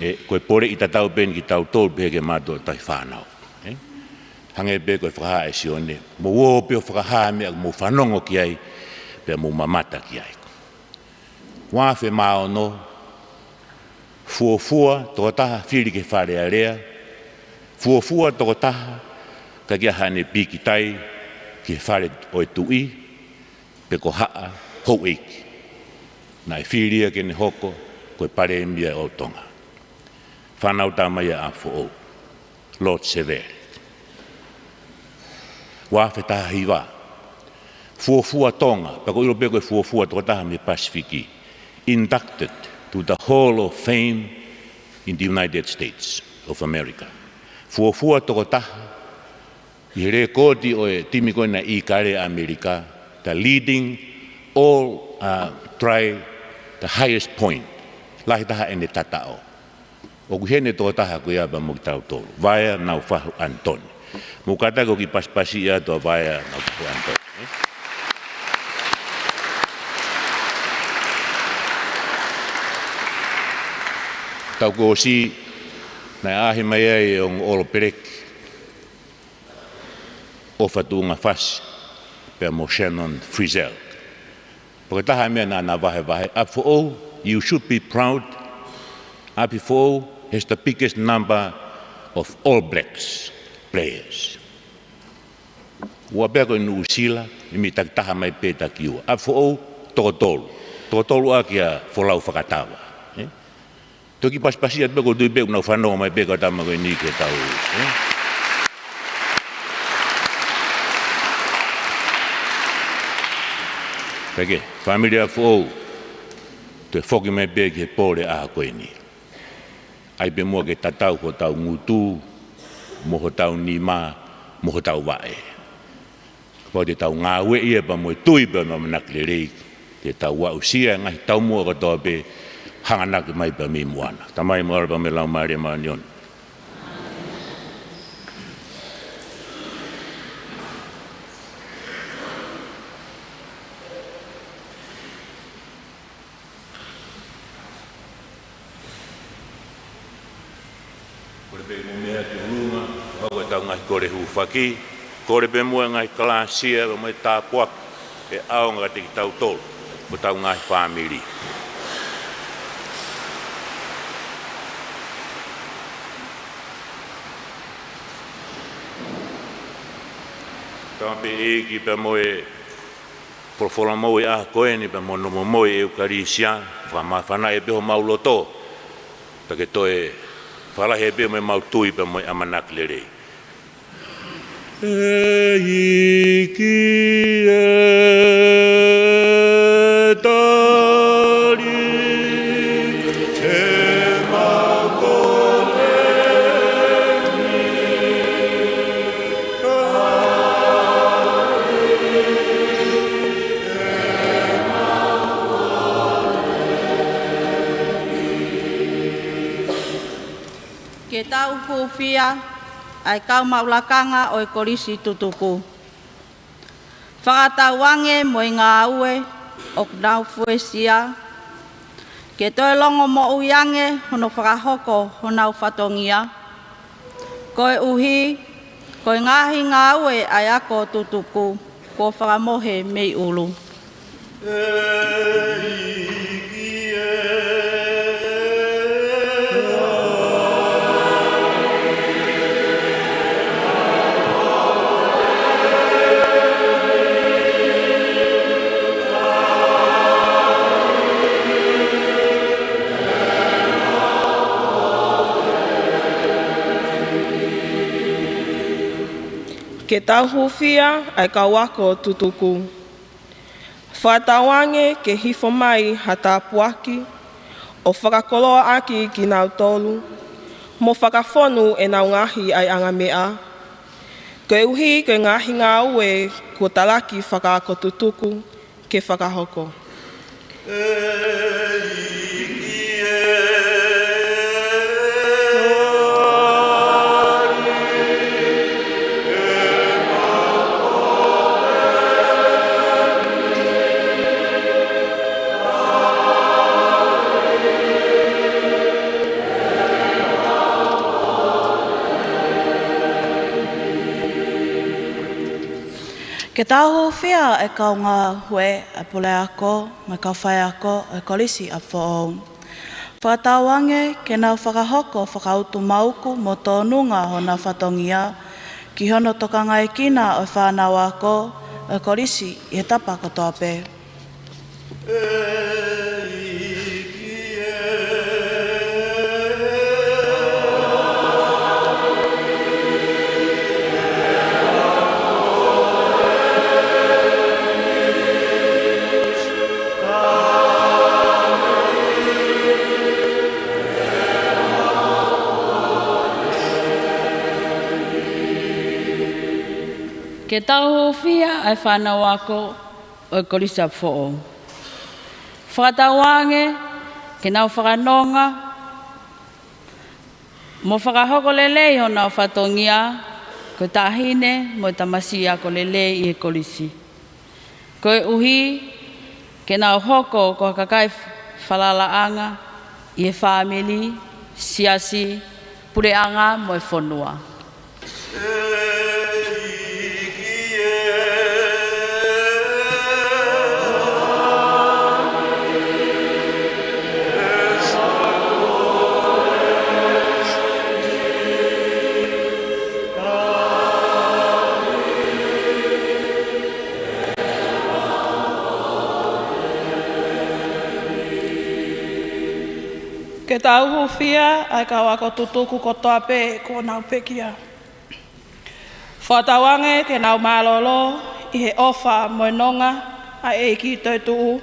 ē, ko e poleʻi tatau pē eni kitautolu pehē ki he mātuʻa tauhi fānau, ē? Hangē pē ko e fakahā ʻe Sione, mou ō pē ʻo fakahā meʻa ʻoku mou fanongo ki ai, pea mou mamata ki ai. Ua afe mā ono, fuofua tokotaha fili ki he Fale Alea, fuofua tokotaha ʻikai ke ʻi ai haʻane pīkitai ki he fale ʻo e tuʻi, pe ko haʻa houʻeiki. Naʻe fili ia ke ne hoko ko e palēmia ʻo Tonga. Fānau tama ia ʻa foʻou. Lord Sevele. Ua afe taha hiva. Fuofua Tonga, pea ʻoku ʻilo pē ko e fuofua tokotaha mei he Pasifiki. Inducted to the Hall of Fame in the United States of America. Fuofua tokotaha ʻi he lēkooti ʻo e timi ko ena ʻIkale ʻAmelika, the leading all, uh, try the highest point. Lahi taha ʻene tataʻo. ʻOku ʻi heni e tokotaha ko ia pea mo kitautolu. Vaea Naufahu ʻAnitoni. Mou kātaki ʻo kiʻi pasipasi atu ʻa Vaea Naufahu ʻAnitoni. Taʻu kuo ʻosi, naʻe ʻaʻahi mai ai e ongo ʻolo peleki, ʻOfa Tuʻungafasi, pea mo Shannon Frizzell. Pea ko e taha e meʻa naʻa na vahevahe, ʻapi foʻou, you should be proud, ʻapi foʻou has the biggest number of All Blacks players. Ua pea ko e Nuʻusila, ʻi he meʻa takitaha mai pē takiua. ʻApi foʻou, toko tolu. Toko tolu ʻaki ʻa Folau Fakatava. Ē? Toki pasipasi atu pē ʻoku ou tui pē ʻoku nau fanongo mai pē kau tama ko eni ki he tau, ē? Pea ke, fāmili ʻa foʻou, toe foki mai pē ki he pole ʻaho ko eni. ʻAi pē muʻa ke tatau hotau ngutu, mo hotau nima, mo hotau vaʻe. Kapau te tau ngāueʻi ia pea mo e tui pea mo e ʻamanaki lelei, te tau aʻusia e ngaahi taumuʻa kotoa pē hanganaki mai pea mei muʻa na. Tamai, mo e ʻAlo pea mo e Laumālie Māʻoniʻoni. Kole pē mo meʻa ki ʻolunga, ʻo haʻu ʻetau ngaahi kole hūfaki, kole pē mo e ngaahi kalāsia, mo e tāpuaki, ʻe ʻaonga kiate kitautolu, mo hotau ngaahi fāmili. Tau pē ʻEiki pea mo e folofola moʻui ʻa ko eni pea mo hono momoi ʻa e ʻEukalisia, fakamāfanaʻi pē homau loto, pea ke toe fakalahi pē mo ʻemau tui pea mo e ʻamanaki lelei. ʻEiki ē, tali ʻemau kole ni. Ke tau hūfia ʻa e kau maʻu lakanga ʻo e Kolisi Tutuku. Fakatauange mo e ngāue ʻoku nau fuesia, ke toe longomoʻui ange hono fakahoko honau fatongia, koeʻuhi ko e ngaahi ngāue ʻa e ako tutuku kuo fakamohe mei ʻulu. Ke tau hūfia ʻa e kau ako tutuku. Fakatauange ke hifo mai ha tāpuaki ʻo fakakoloa ʻaki kinautolu, mo fakafonu ʻenau ngaahi ʻaiʻanga meʻa, koeʻuhi ko e ngaahi ngāue kuo talaki fakaako tutuku ke fakahoko. Ke tau hūfia ʻa e kau ngāue ʻa e puleako mo e kau faiako ʻo e Kolisi ʻa Foʻou. Fakatauange ke nau fakahoko fakautu mauku mo tōnunga honau fatongia ki hono tokangaekina ʻo e fānau ako ʻo e kolisi ʻi he tapa kotoa pē. Ke tau hūfia ʻa e fānau ako ʻo e Kolisi ʻa Foʻou. Fakatauange ke nau fakanonga mo fakahoko lelei honau fatongia ko e taʻahine mo e tamasiʻi ako lelei ʻi he kolisi, koeʻuhi ke nau hoko ko ha kakai falalaʻanga ʻi he fāmili, siasi, puleʻanga mo e fonua. Ke tau hūfia ʻa e kau ako tutuku kotoa pē kuo nau pekia. Fakatauange ke nau mālōlō ʻi he ʻofa mo e nonga ʻa e ʻEiki toetuʻu,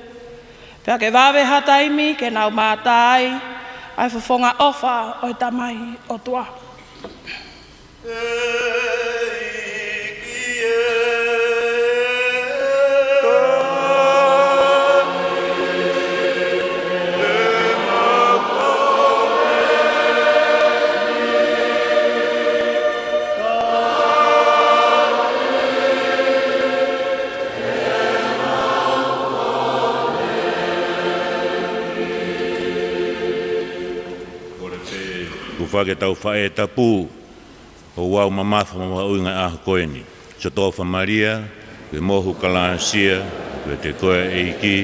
pea ke vave ha taimi ke nau mātā ai ʻa e fofonga ʻofa ʻo e Tamai ʻOtua. fakatau faʻē tapu, ʻo ʻoatu mamafa mo mahuʻinga ʻi he ʻaho ko eni. Siʻotofa Malia, ko e mohu kalāsia, ko e ʻiate koe ʻa e ʻEiki,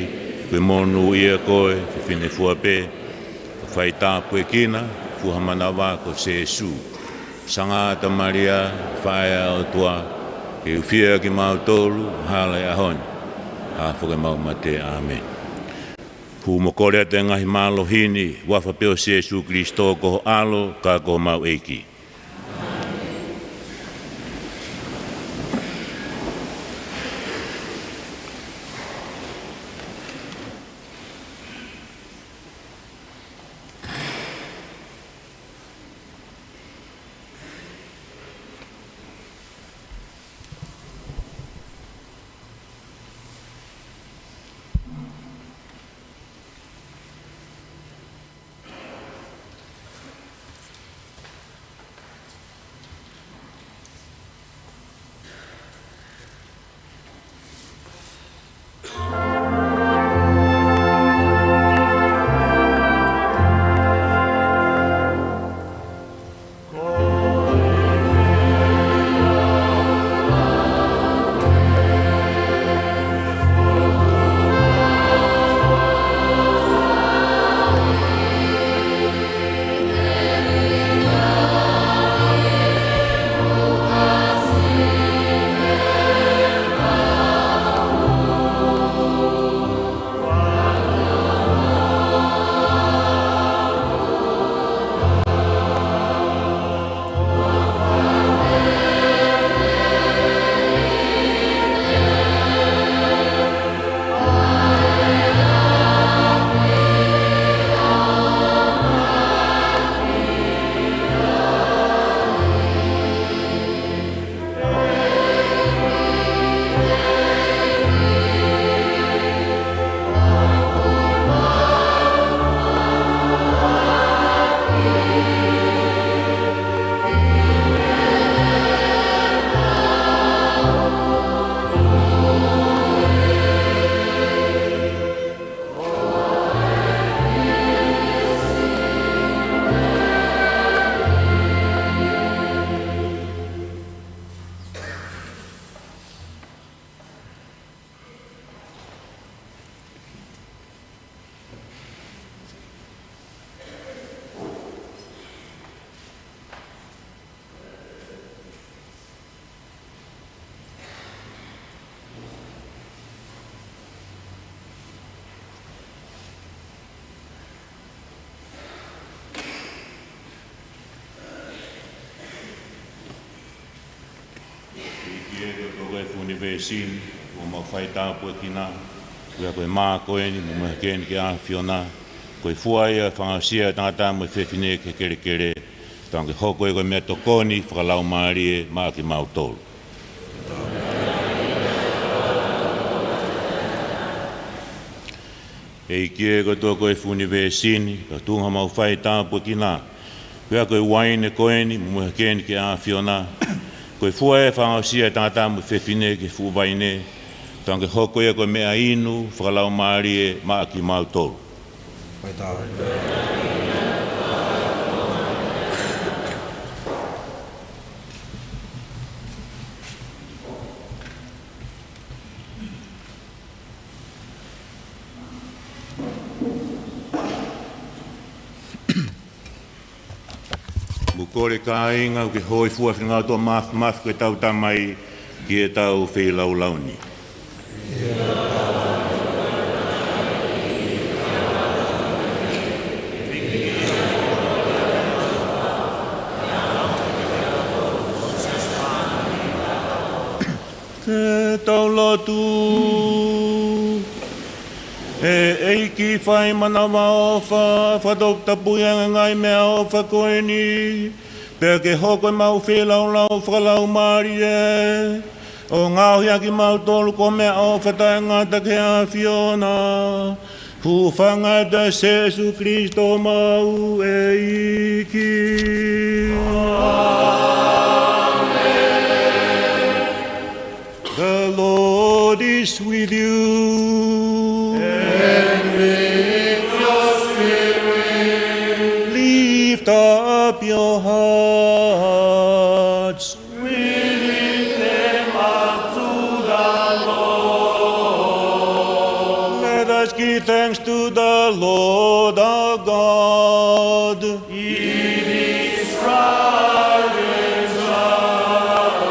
ko e monūʻia koe, fefine fua pē, fai tāpuekina, fua ha manava ko Sēsū. Sangata Malia, faʻē ʻa e ʻOtua, ke ʻufia kimautolu, hala ʻo e ʻaho ni, ʻaho foki ʻemau mate, ʻāmeni. Hū mo kole atu e ngaahi mālohi ni, huafa pē ʻo Sēsū Kilisitō ko ho ʻAlo, ka ko homau ʻEiki. ʻEiki ē, ko e toʻukupu ʻo e fuʻu ʻunivēsi ni, ʻoku mau fai tāpuekina, ko ia ko e mā ko eni, mo e mohe ko eni ki he ʻAfiona, ko e fua ia ʻo e fanga aʻusia ʻa e tangata mo e fefine ki he kelekele, tauange ke hoko ia ko e meʻatokoni fakalaumālie maʻa kimautolu. ʻEiki ē, ko e toʻukupu ʻo e fuʻu ʻunivēsi ni, ko e tuʻunga ʻoku mau fai tāpuekina, ko ia ko e uaine ko eni, mo e mohe ko eni ki he ʻAfiona, ko e fua ia ʻo e fanga aʻusia ʻa e tangata mo e fefine ki he fuʻu vaine, tauange ke hoko ia ko e meʻa inu fakalaumālie maʻa kimautolu. Fai tāpuekina. Mou kole kāinga, ke hōifua feinga ʻo māf-, māfi ko ʻetau Tamai ki heʻetau feilaulau ni. Ke tau lotu. ʻE ʻEiki fai manavaʻofa, fakatoputapuʻi ange ʻa e ngaahi meʻaʻofa ko eni, pea ke hoko ʻemau feilaulau fakalaumālie, ʻo ngaohi ʻa kimautolu ko e meʻaʻofa taʻengata ki he ʻAfiona. Hūfanga ʻia Sēsū Kilisitō homau ʻEiki. ʻĀmeni. The Lord is with you. And with your spirit. Lift up your Let us give thanks to the Lord our God. It is right and just.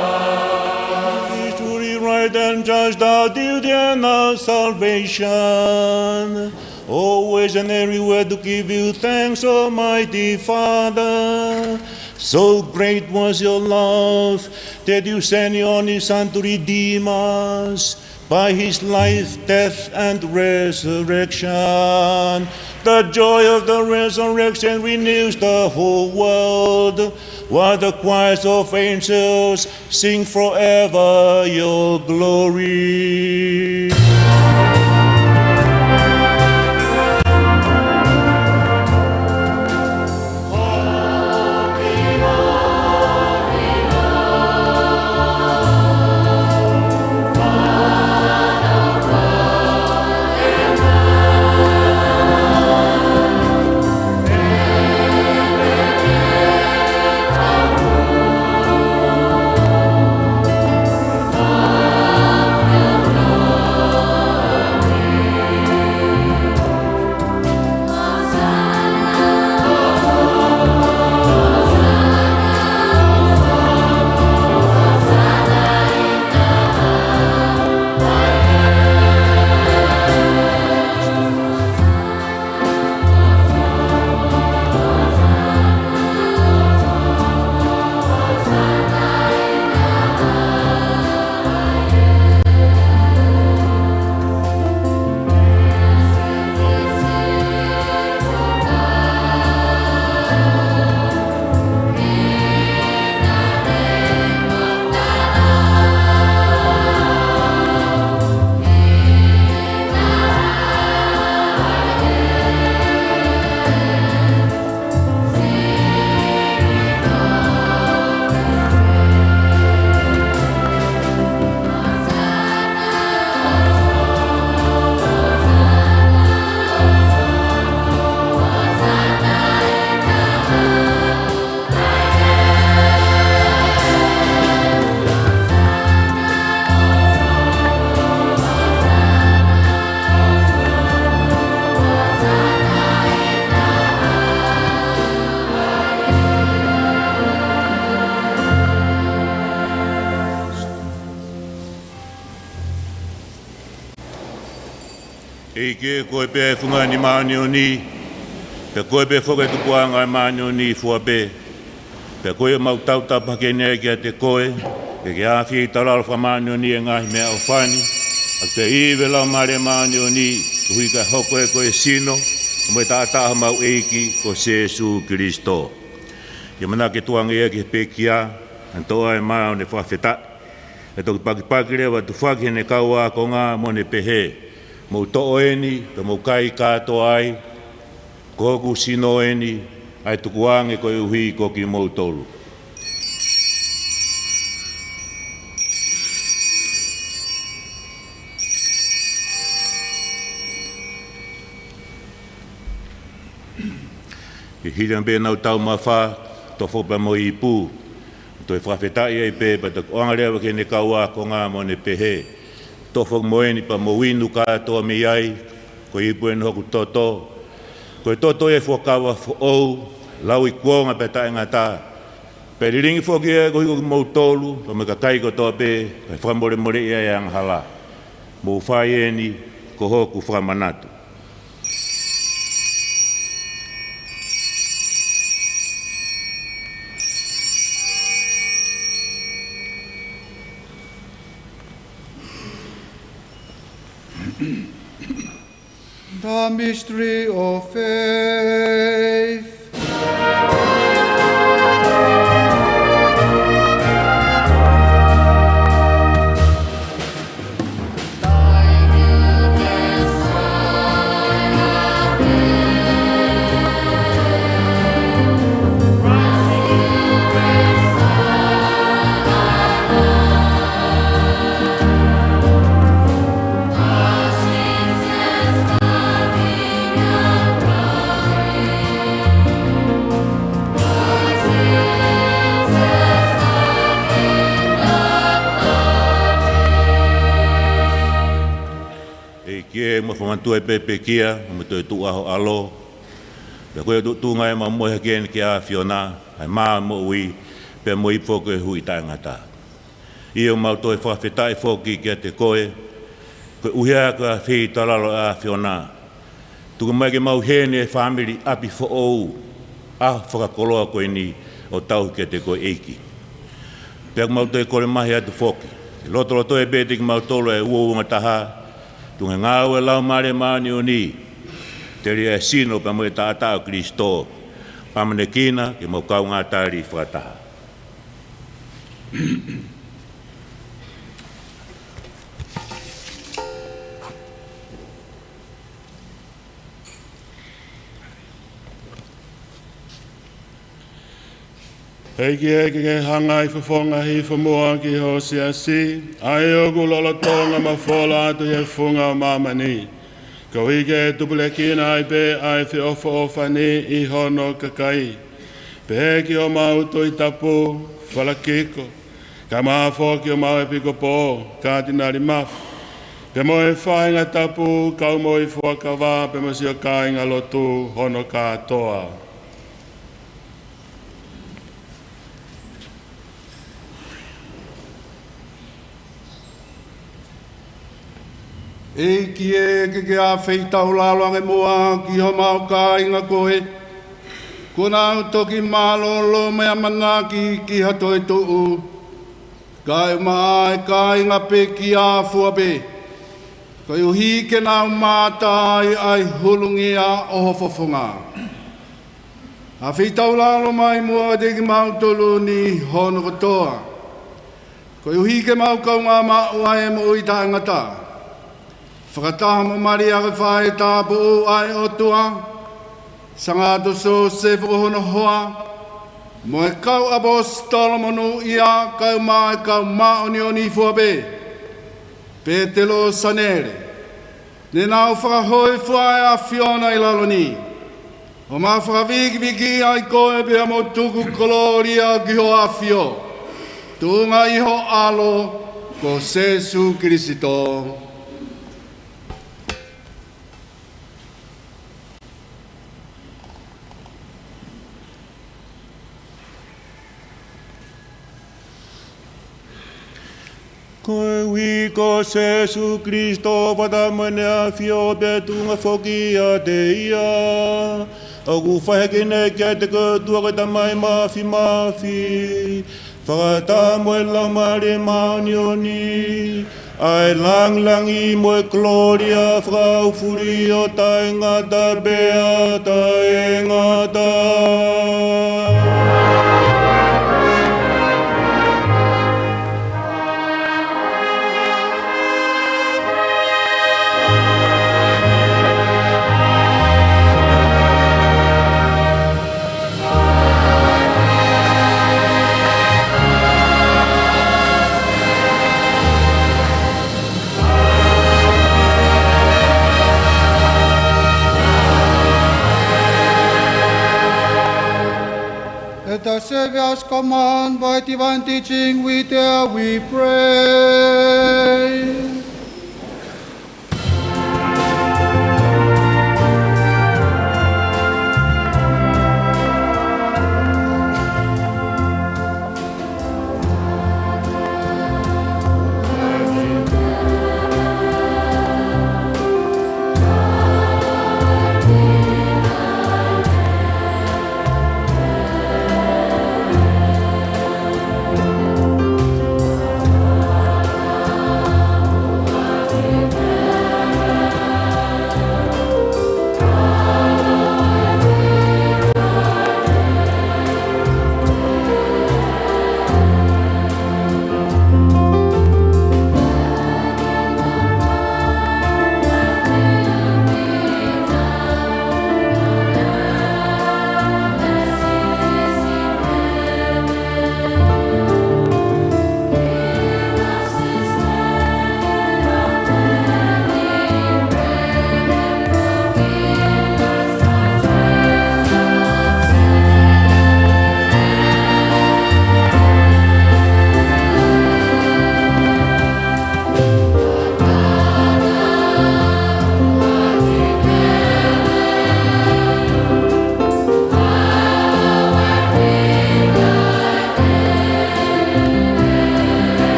It is truly right and just, our duty and our salvation. Always and everywhere to give you thanks, Almighty Father. So great was your love that you sent your only Son to redeem us by his life, death, and resurrection. The joy of the resurrection renews the whole world, while the choirs of angels sing forever your glory. ʻEiki, ko koe pē ʻa e fungani māʻoniʻoni, pea ko koe pē foki ʻa e tupuʻanga ʻo e māʻoniʻoni fua pē. Pea ko ia ʻoku mau tautapa hake ni ai kiate koe, ke ke ʻafioʻi ʻi taulalo fakamāʻoniʻoni ʻa e ngaahi meʻaʻofa ni, ʻaki pē ʻa e ivi ʻo e Laumālie Māʻoniʻoni, koeʻuhi kae hoko ʻe koe ko e sino mo e taʻataʻa ʻo homau ʻEiki ko Sēsū Kilisitō. ʻIo, ʻamanaki ke tukuange ki he pekia, ʻa e toʻa ʻo e mā ʻo ne fakafetaʻi. ʻE toki pakipaki leva ʻo tufaki ki heʻene kau ākonga mo ne pehē, mou toʻo eni, pea mou kai kātoa ai, ko hoku sino eni, ʻa ia ʻe tukuange koeʻuhi ko kimoutolu. Ke hili ange pē ʻenau taumafa, toʻo foki pea mo e ipu, toe fakafetaʻi ai pē, pea toki ʻoange leva ki heʻene kau ākonga mo ne pehē, toʻo foki mo eni pea mou inu kātoa mei ai, ko e ipu eni ʻo hoku toto, ko e toto ia ʻo e fuakava foʻou, lauikuonga pea taʻengata, pea lilingi foki ia koeʻuhi ko kimoutolu, pea mo e kakai kotoa pē, kae fakamolemoleʻi ai ʻa e angahala. Mou fai eni ko hoku fakamanatu. The mystery of faith. ʻEiki, ʻoku mau fakamanatu pē pekia, mo e toetuʻu ʻa ho ʻAlo. Pea ko e tuʻutuʻunga ʻemau mohe hake eni ki he ʻAfiona, ʻa e mā ʻo e moʻui, pea mo e ipu foki ʻo e hui taʻengata. ʻOku mau toe fakafetaʻi foki kiate koe, koeʻuhi ko e feituʻu lalo ʻo e ʻAfiona. Tuku mai ke mau ʻi heni ʻi he fāmili ʻapi foʻou, ʻaho fakakoloa ko eni ʻo tauhi kiate koe ʻEiki. Pea ʻoku mau toe kole mai atu foki, ke lotolotoʻi pē ʻiate kimautolu ʻa e uouangataha, tuʻunga he ngāue ʻa e Laumālie Māʻoniʻoni, telia ʻa e sino pea mo e taʻataʻa ʻo Kalaisi, ʻamanekina ke mau kaungā tali fakataha. ʻEiki, ke ke hanga ʻo fofonga hifo muʻa ki ho siasi, ʻa ia ʻoku lolotonga mafola atu ʻi he funga ʻo māmani, koeʻuhi ke tupulekina ai pē ʻa e feʻofoʻofani ʻi hono kakai. Pehē ki homau Tuʻi Tapu, Falakiko, kae ʻumaʻā foki homau ʻEpikopō, Katinali Mafi, pea mo e faʻahinga tapu, kau mo e fuakava, pea mo siʻo kāingalotu hono kātoa. ʻEiki, ke ke ʻafeitaulalo ange muʻa ki homau kāinga ko ē kuo nau toki mālōlō mo e ʻamanaki ki ha toetuʻu, kae ʻumaʻā ʻa e kāinga pekia fua pē, koeʻuhi ke nau mamata ai ʻa e hulungia ʻo ho fofonga. ʻAfeitaulalo mai muʻa kiate kimautolu ni hono kotoa, koeʻuhi ke mau kaungā maʻu ʻa e moʻui taʻengata, fakataha mo Malia ko e faʻē tāpuʻu ʻa e ʻOtua, Sangata Siosefa ko hono hoa, mo e kau ʻaposetolo monūʻia, kae ʻumaʻā ʻa e kau māʻoniʻoni fua pē, Petelo Sanele, ne nau fakahōifua ʻa e ʻAfiona ʻi lalo ni, ʻo mau fakavikivikiʻi ai koe pea mo tuku kolōlia ki ho ʻAfio, tuʻunga ʻi ho ʻAlo ko Sīsū Kalaisi. Koeʻuhi ko Sīsū Kalaisi, fakataha mo ʻEne ʻAfio pea tuʻunga foki ʻiate ia, ʻoku fai hake eni kiate koe ʻOtua ko e Tamai Māfimafi, fakataha mo e Laumālie Māʻoniʻoni, ʻa e lāngilangi mo e kolōlia fakaʻaufuli ʻo taʻengata pea taʻengata. Let us serve as command by divine teaching, we dare, we pray.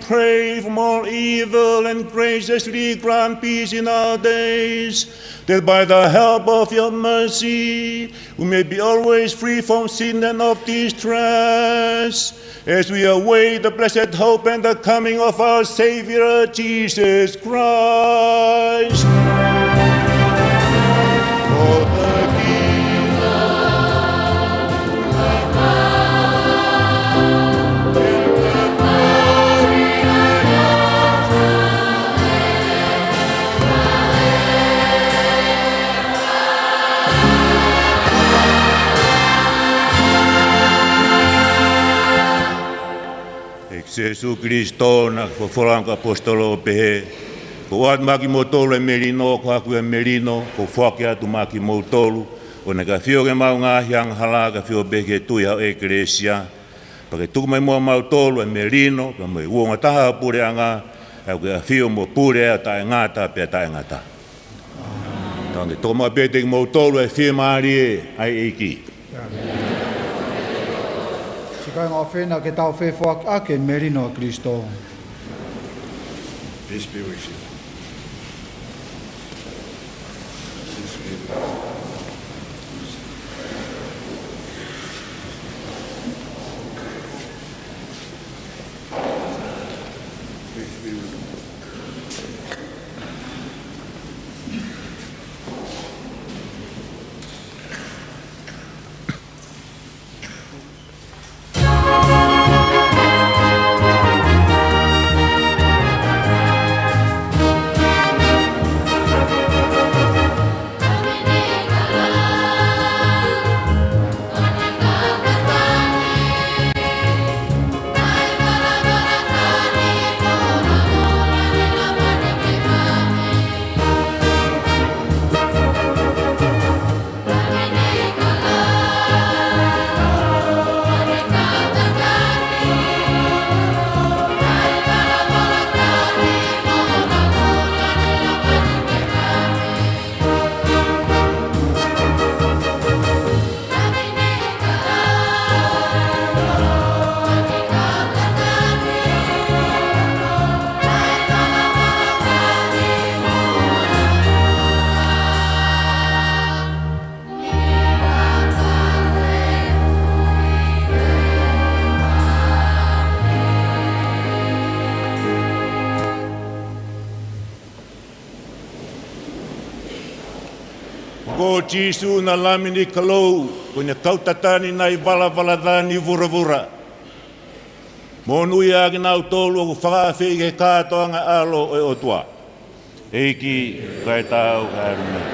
pray from all evil and graciously grant peace in our days, that by the help of your mercy we may be always free from sin and of distress, as we await the blessed hope and the coming of our Savior Jesus Christ. For the kingdom, the power, and the glory are yours forever. ʻE Sīsū Kalaisi, naʻa ke folofola ki he ʻaposetolo ʻo pehē, kuo u ʻoatu maʻa kimoutolu ʻa e melino, ko hoku ʻa e melino kuo u foaki atu maʻa kimoutolu, ʻo ne ʻafio ki heʻemau ngaahi angahala, kae ʻafio pē ki he tui ʻa e ʻEkelesia. Pea ke tuku mai muʻa mautolu ʻa e melino, pea mo e uouangataha ʻo e puleʻanga, ʻa ia ʻoku ʻafio mo pule ʻo taʻengata pea taʻengata. Tau toki maʻu pē ʻe kimoutolu ʻa e fiemālie ʻa e ʻEiki. Siʻi kāinga ʻofeina, ke tau fefoakiʻaki e melino ʻo Kalaisi. Peace be with you. Peace be with you. Ko Sīsū naʻe Lami ni Kalou, ko ʻene kau tatani naʻe ʻi he valavala ca ni vuravura. Monūʻia kinautolu ʻoku fakaafeʻi ki he kātoanga ʻo e ʻAlo ʻo e ʻOtua. ʻEiki, ʻikai te u taau ke u ʻalu mai.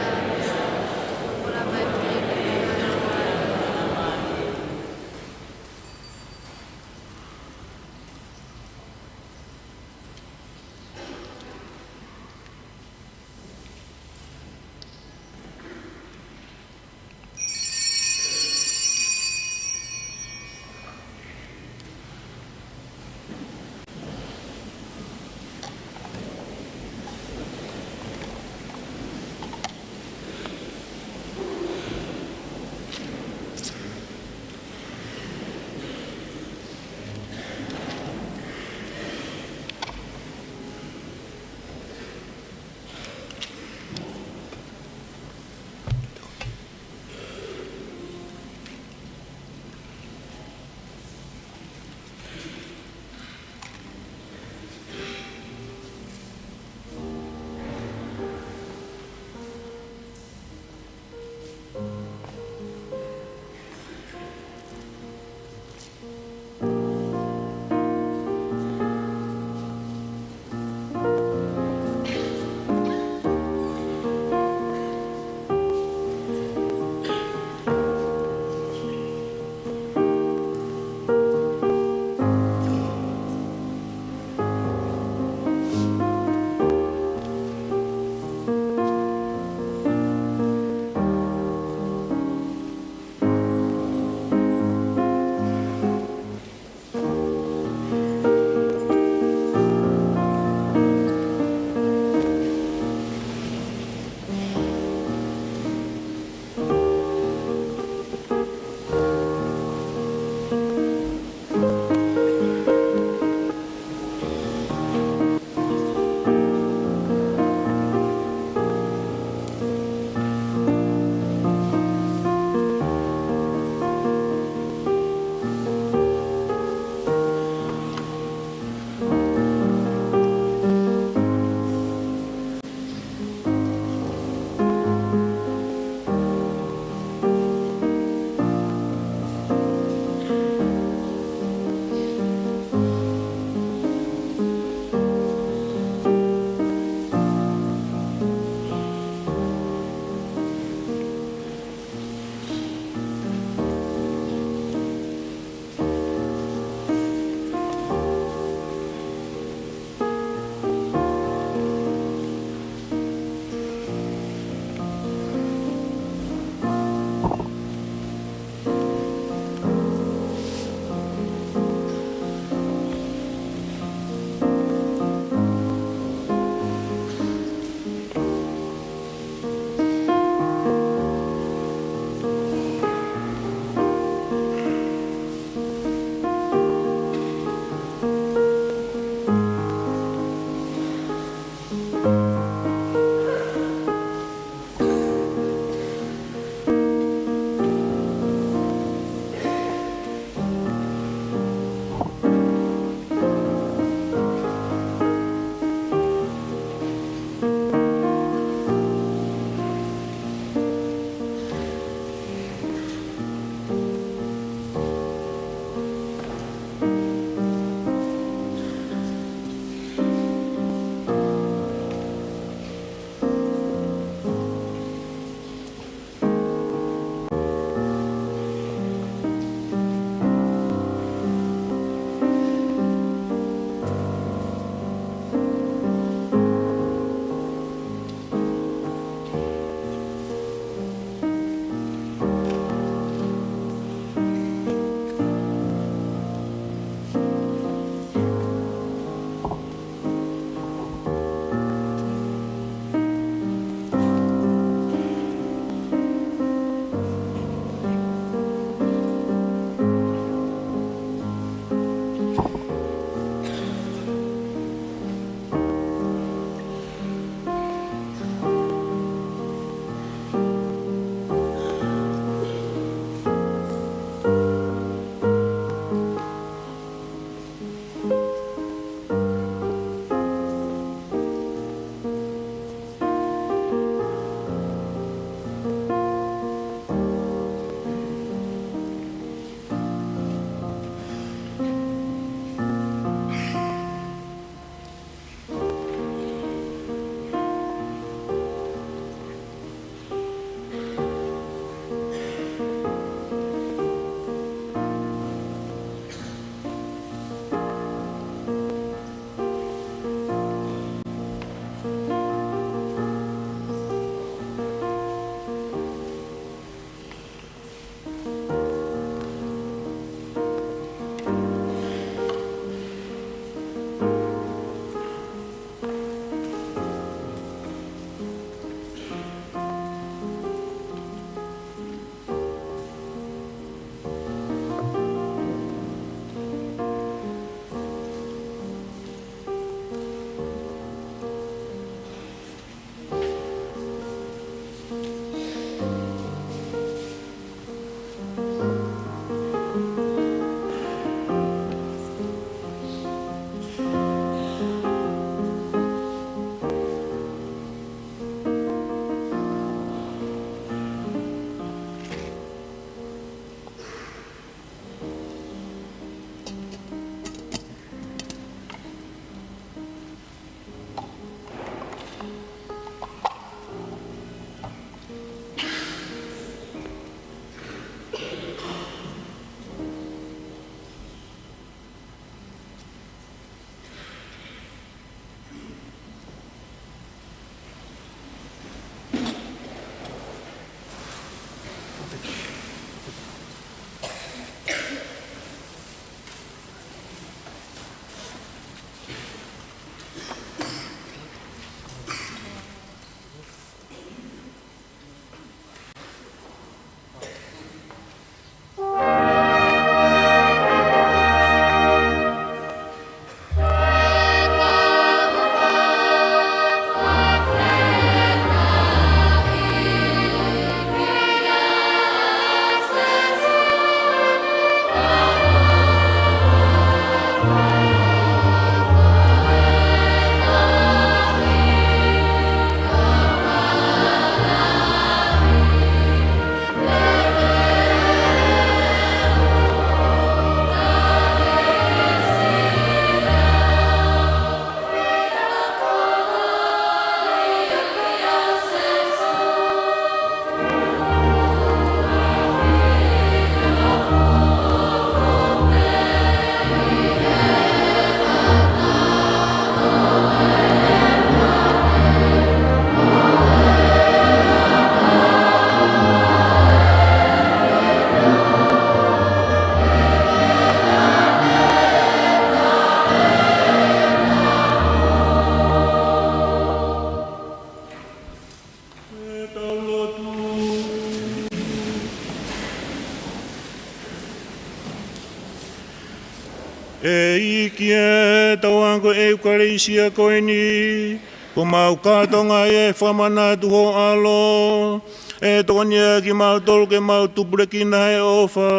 ʻEiki ē, tauange ko e ʻEukalesia ko eni, ko homau kātoanga ʻi he fakamanatu ho ʻAlo, ʻe tokoniʻi kimautolu ke mau tupulekina he ʻofa.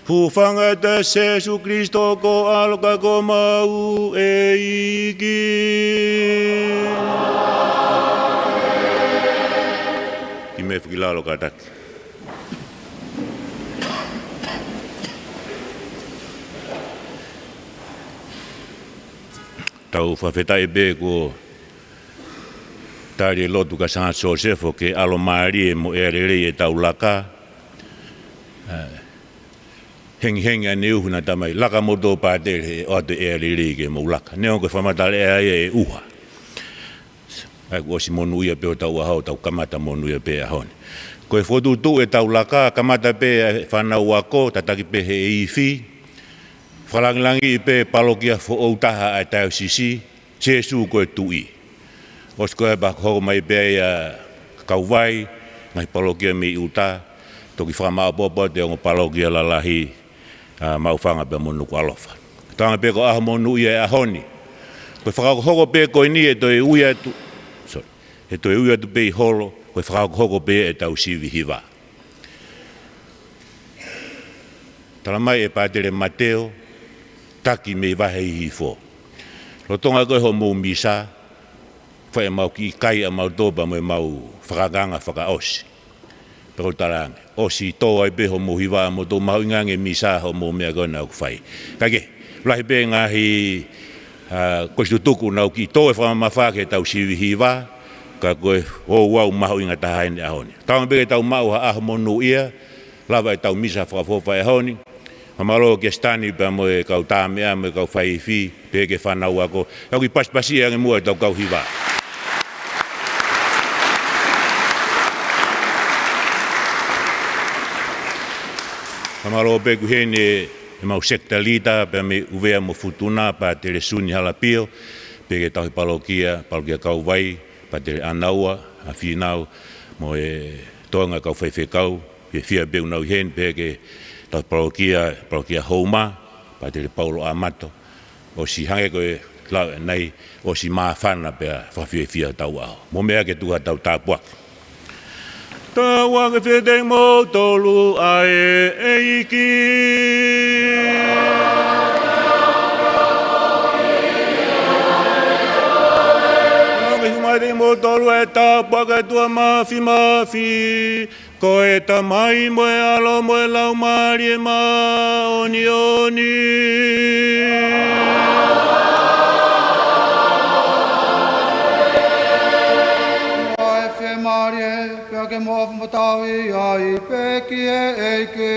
Hūfanga ʻi he ʻofa ʻa Sēsū Kalaisi ko ho ʻAlo ka ko homau ʻEiki. Kiʻi meʻa fakilalo kātaki. Tau fakafetaʻi pē kuo tali e lotu kia Sangata Sosefo ke ʻalomālie mo ʻea lelei ʻetau laka. ʻA, hengihengi ʻaneuhu naʻa tau mai, laka moutolu pātele he ʻoatu e ʻea lelei ke mou laka. Neongo ko e fakamatala ʻea ia ʻe ʻuha. ʻA ia kuo ʻosi monūʻia pē hotau ʻaho, tau kamata monūʻia pē he ʻaho ni. Ko e fokotuʻutuʻu ʻetau laka, kamata pē he fānau ako, tataki pē he ifi, fakalāngilangiʻi pē palokia foʻou taha ʻa e taiosisi, Sēsū ko e Tuʻi. ʻOsi ko ia pea hoko mai pē ʻa Kauvai, ngaahi palokia mei ʻuta, toki fakamāʻopoʻopo atu e ongo palokia lalahi, ʻa Maʻufanga pea mo Nukuʻalofa. Tauange pē ko e ʻaho monūʻia e ʻaho ni. Ko e fakahokohoko pē ko eni ʻe toe ui atu, sorry, ʻe toe ui atu pē ʻi holo, ko e fakahokohoko pē ʻetau sivi hiva. Tala mai ʻe Pātele Mateo, taki mei Vahe Hihifo. Lolotonga ko ē hoʻomou misa, fai ʻemau kiʻi kai ʻamautolu pea mo ʻemau fakaangaanga fakaʻosi. Pea ʻoku ou talaange, ʻosi tō ai pē hoʻomou hiva ʻamoutolu, mahuʻinga ange misa hoʻomou meʻa ko ē naʻa ku fai. Kae kehe, lahi pē ngaahi, ʻa, kosi tutuku naʻa ku kiʻi tō e fakamamafa ki heʻetau sivi hiva, ka ko e ouau mahuʻinga taha eni he ʻaho ni. Tauange pē ke tau maʻu ha ʻaho monūʻia, lava ʻetau misa fakaʻofoʻofa he ʻaho ni. Fakamālō kia Sitani pea mo e kau tāmeʻa mo e kau faifi, pehē ki he fānau ako. ʻOku pasipasi ange muʻa ʻetau kau hiva. Fakamālō pē ʻoku ʻi heni ʻemau sekitalita pea mei ʻUvea mo Futuna, Pātele Suni Halapio, pehē ki he tauhi palokia, palokia Kauvai, Pātele ʻAnaua, ʻa Fīnau, mo e toenga kau faifekau, fiefia pē ʻoku nau ʻi heni, pehē ki he tauhi palokia, palokia Houma, Pātele Paulo ʻAmato, ʻosi hangē ko e lau ʻanenai, ʻosi māfana pea fakafiefia hotau ʻaho. Mou meʻa ke tuku haʻatau tāpuaki. Tauange ke fetaʻi kimoutolu ʻa e ʻEiki. Tauange ke fetaʻi kimoutolu ʻa e tāpuaki ʻa e ʻOtua Māfimafi, ko e Tamai mo e ʻAlo mo e Laumālie Māʻoniʻoni. Mou fiemālie, pea ke mou ʻofa mo tauhi ai pē ki he ʻEiki.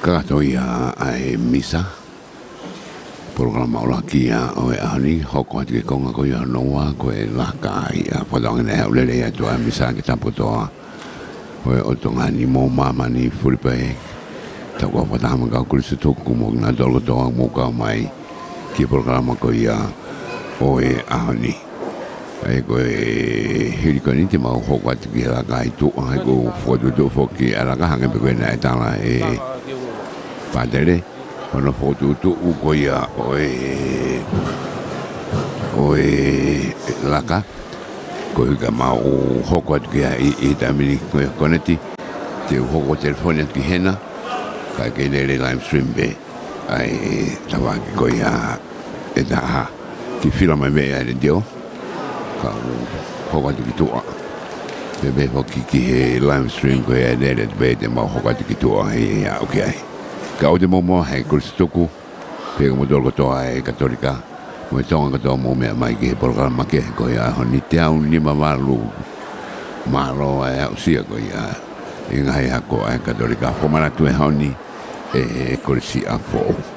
Kakato ia ʻa e misa. Polokalama ʻuluaki ia ʻo e ʻaho ni, hoko atu ki he konga ko ia hono ua, ko e laka ia. Fakatauange naʻe haʻu lelei atu ʻa e misa ki he tapa kotoa ʻo e ʻOtu Tonga ni mo māmani fulipē. Tau kau fakataha mo e kau Kolisi ʻo Tuku mo kinautolu kotoa ʻoku mou kau mai ki he polokalama ko ia ʻo e ʻaho ni. ʻA ia ko e hili ko eni te mau hoko atu ki he laka ʻi tuʻa, ʻa ia ʻoku fokotuʻutuʻu foki ʻa e laka hangē pē ko ia naʻe tala ʻe Pātele, hono fokotuʻutuʻu ko ia ʻo e, ʻo e laka. Koeʻuhi ka mau hoko atu ki ai ʻi, ʻi he taimi ni ko ia koneti, te u hoko telefoni atu ki hena, kae kei lele live stream pē ʻa e tafaʻaki ko ia ʻe taha. Kiʻi fila mai mei ai letiō, kau hoko atu ki tuʻa. Pea pehē foki ki he live stream ko ia ʻe lele atu pē te mau hoko atu ki tuʻa ʻi, ʻi aʻu ki ai. Ka ʻoua te mou moa he Kolisi ʻo Tuku, pea ko moutolu kotoa ʻa e Katolika mo e Tonga kotoa mou meʻa mai ki he polokalama kehe ko ia ʻaho ni, teau nima valu. Mālō ʻa e aʻusia ko ia ʻe he ngaahi ako ʻa e Katolika. Fakamanatu ʻa e ʻaho ni ʻe he Kolisi ʻApifoʻou.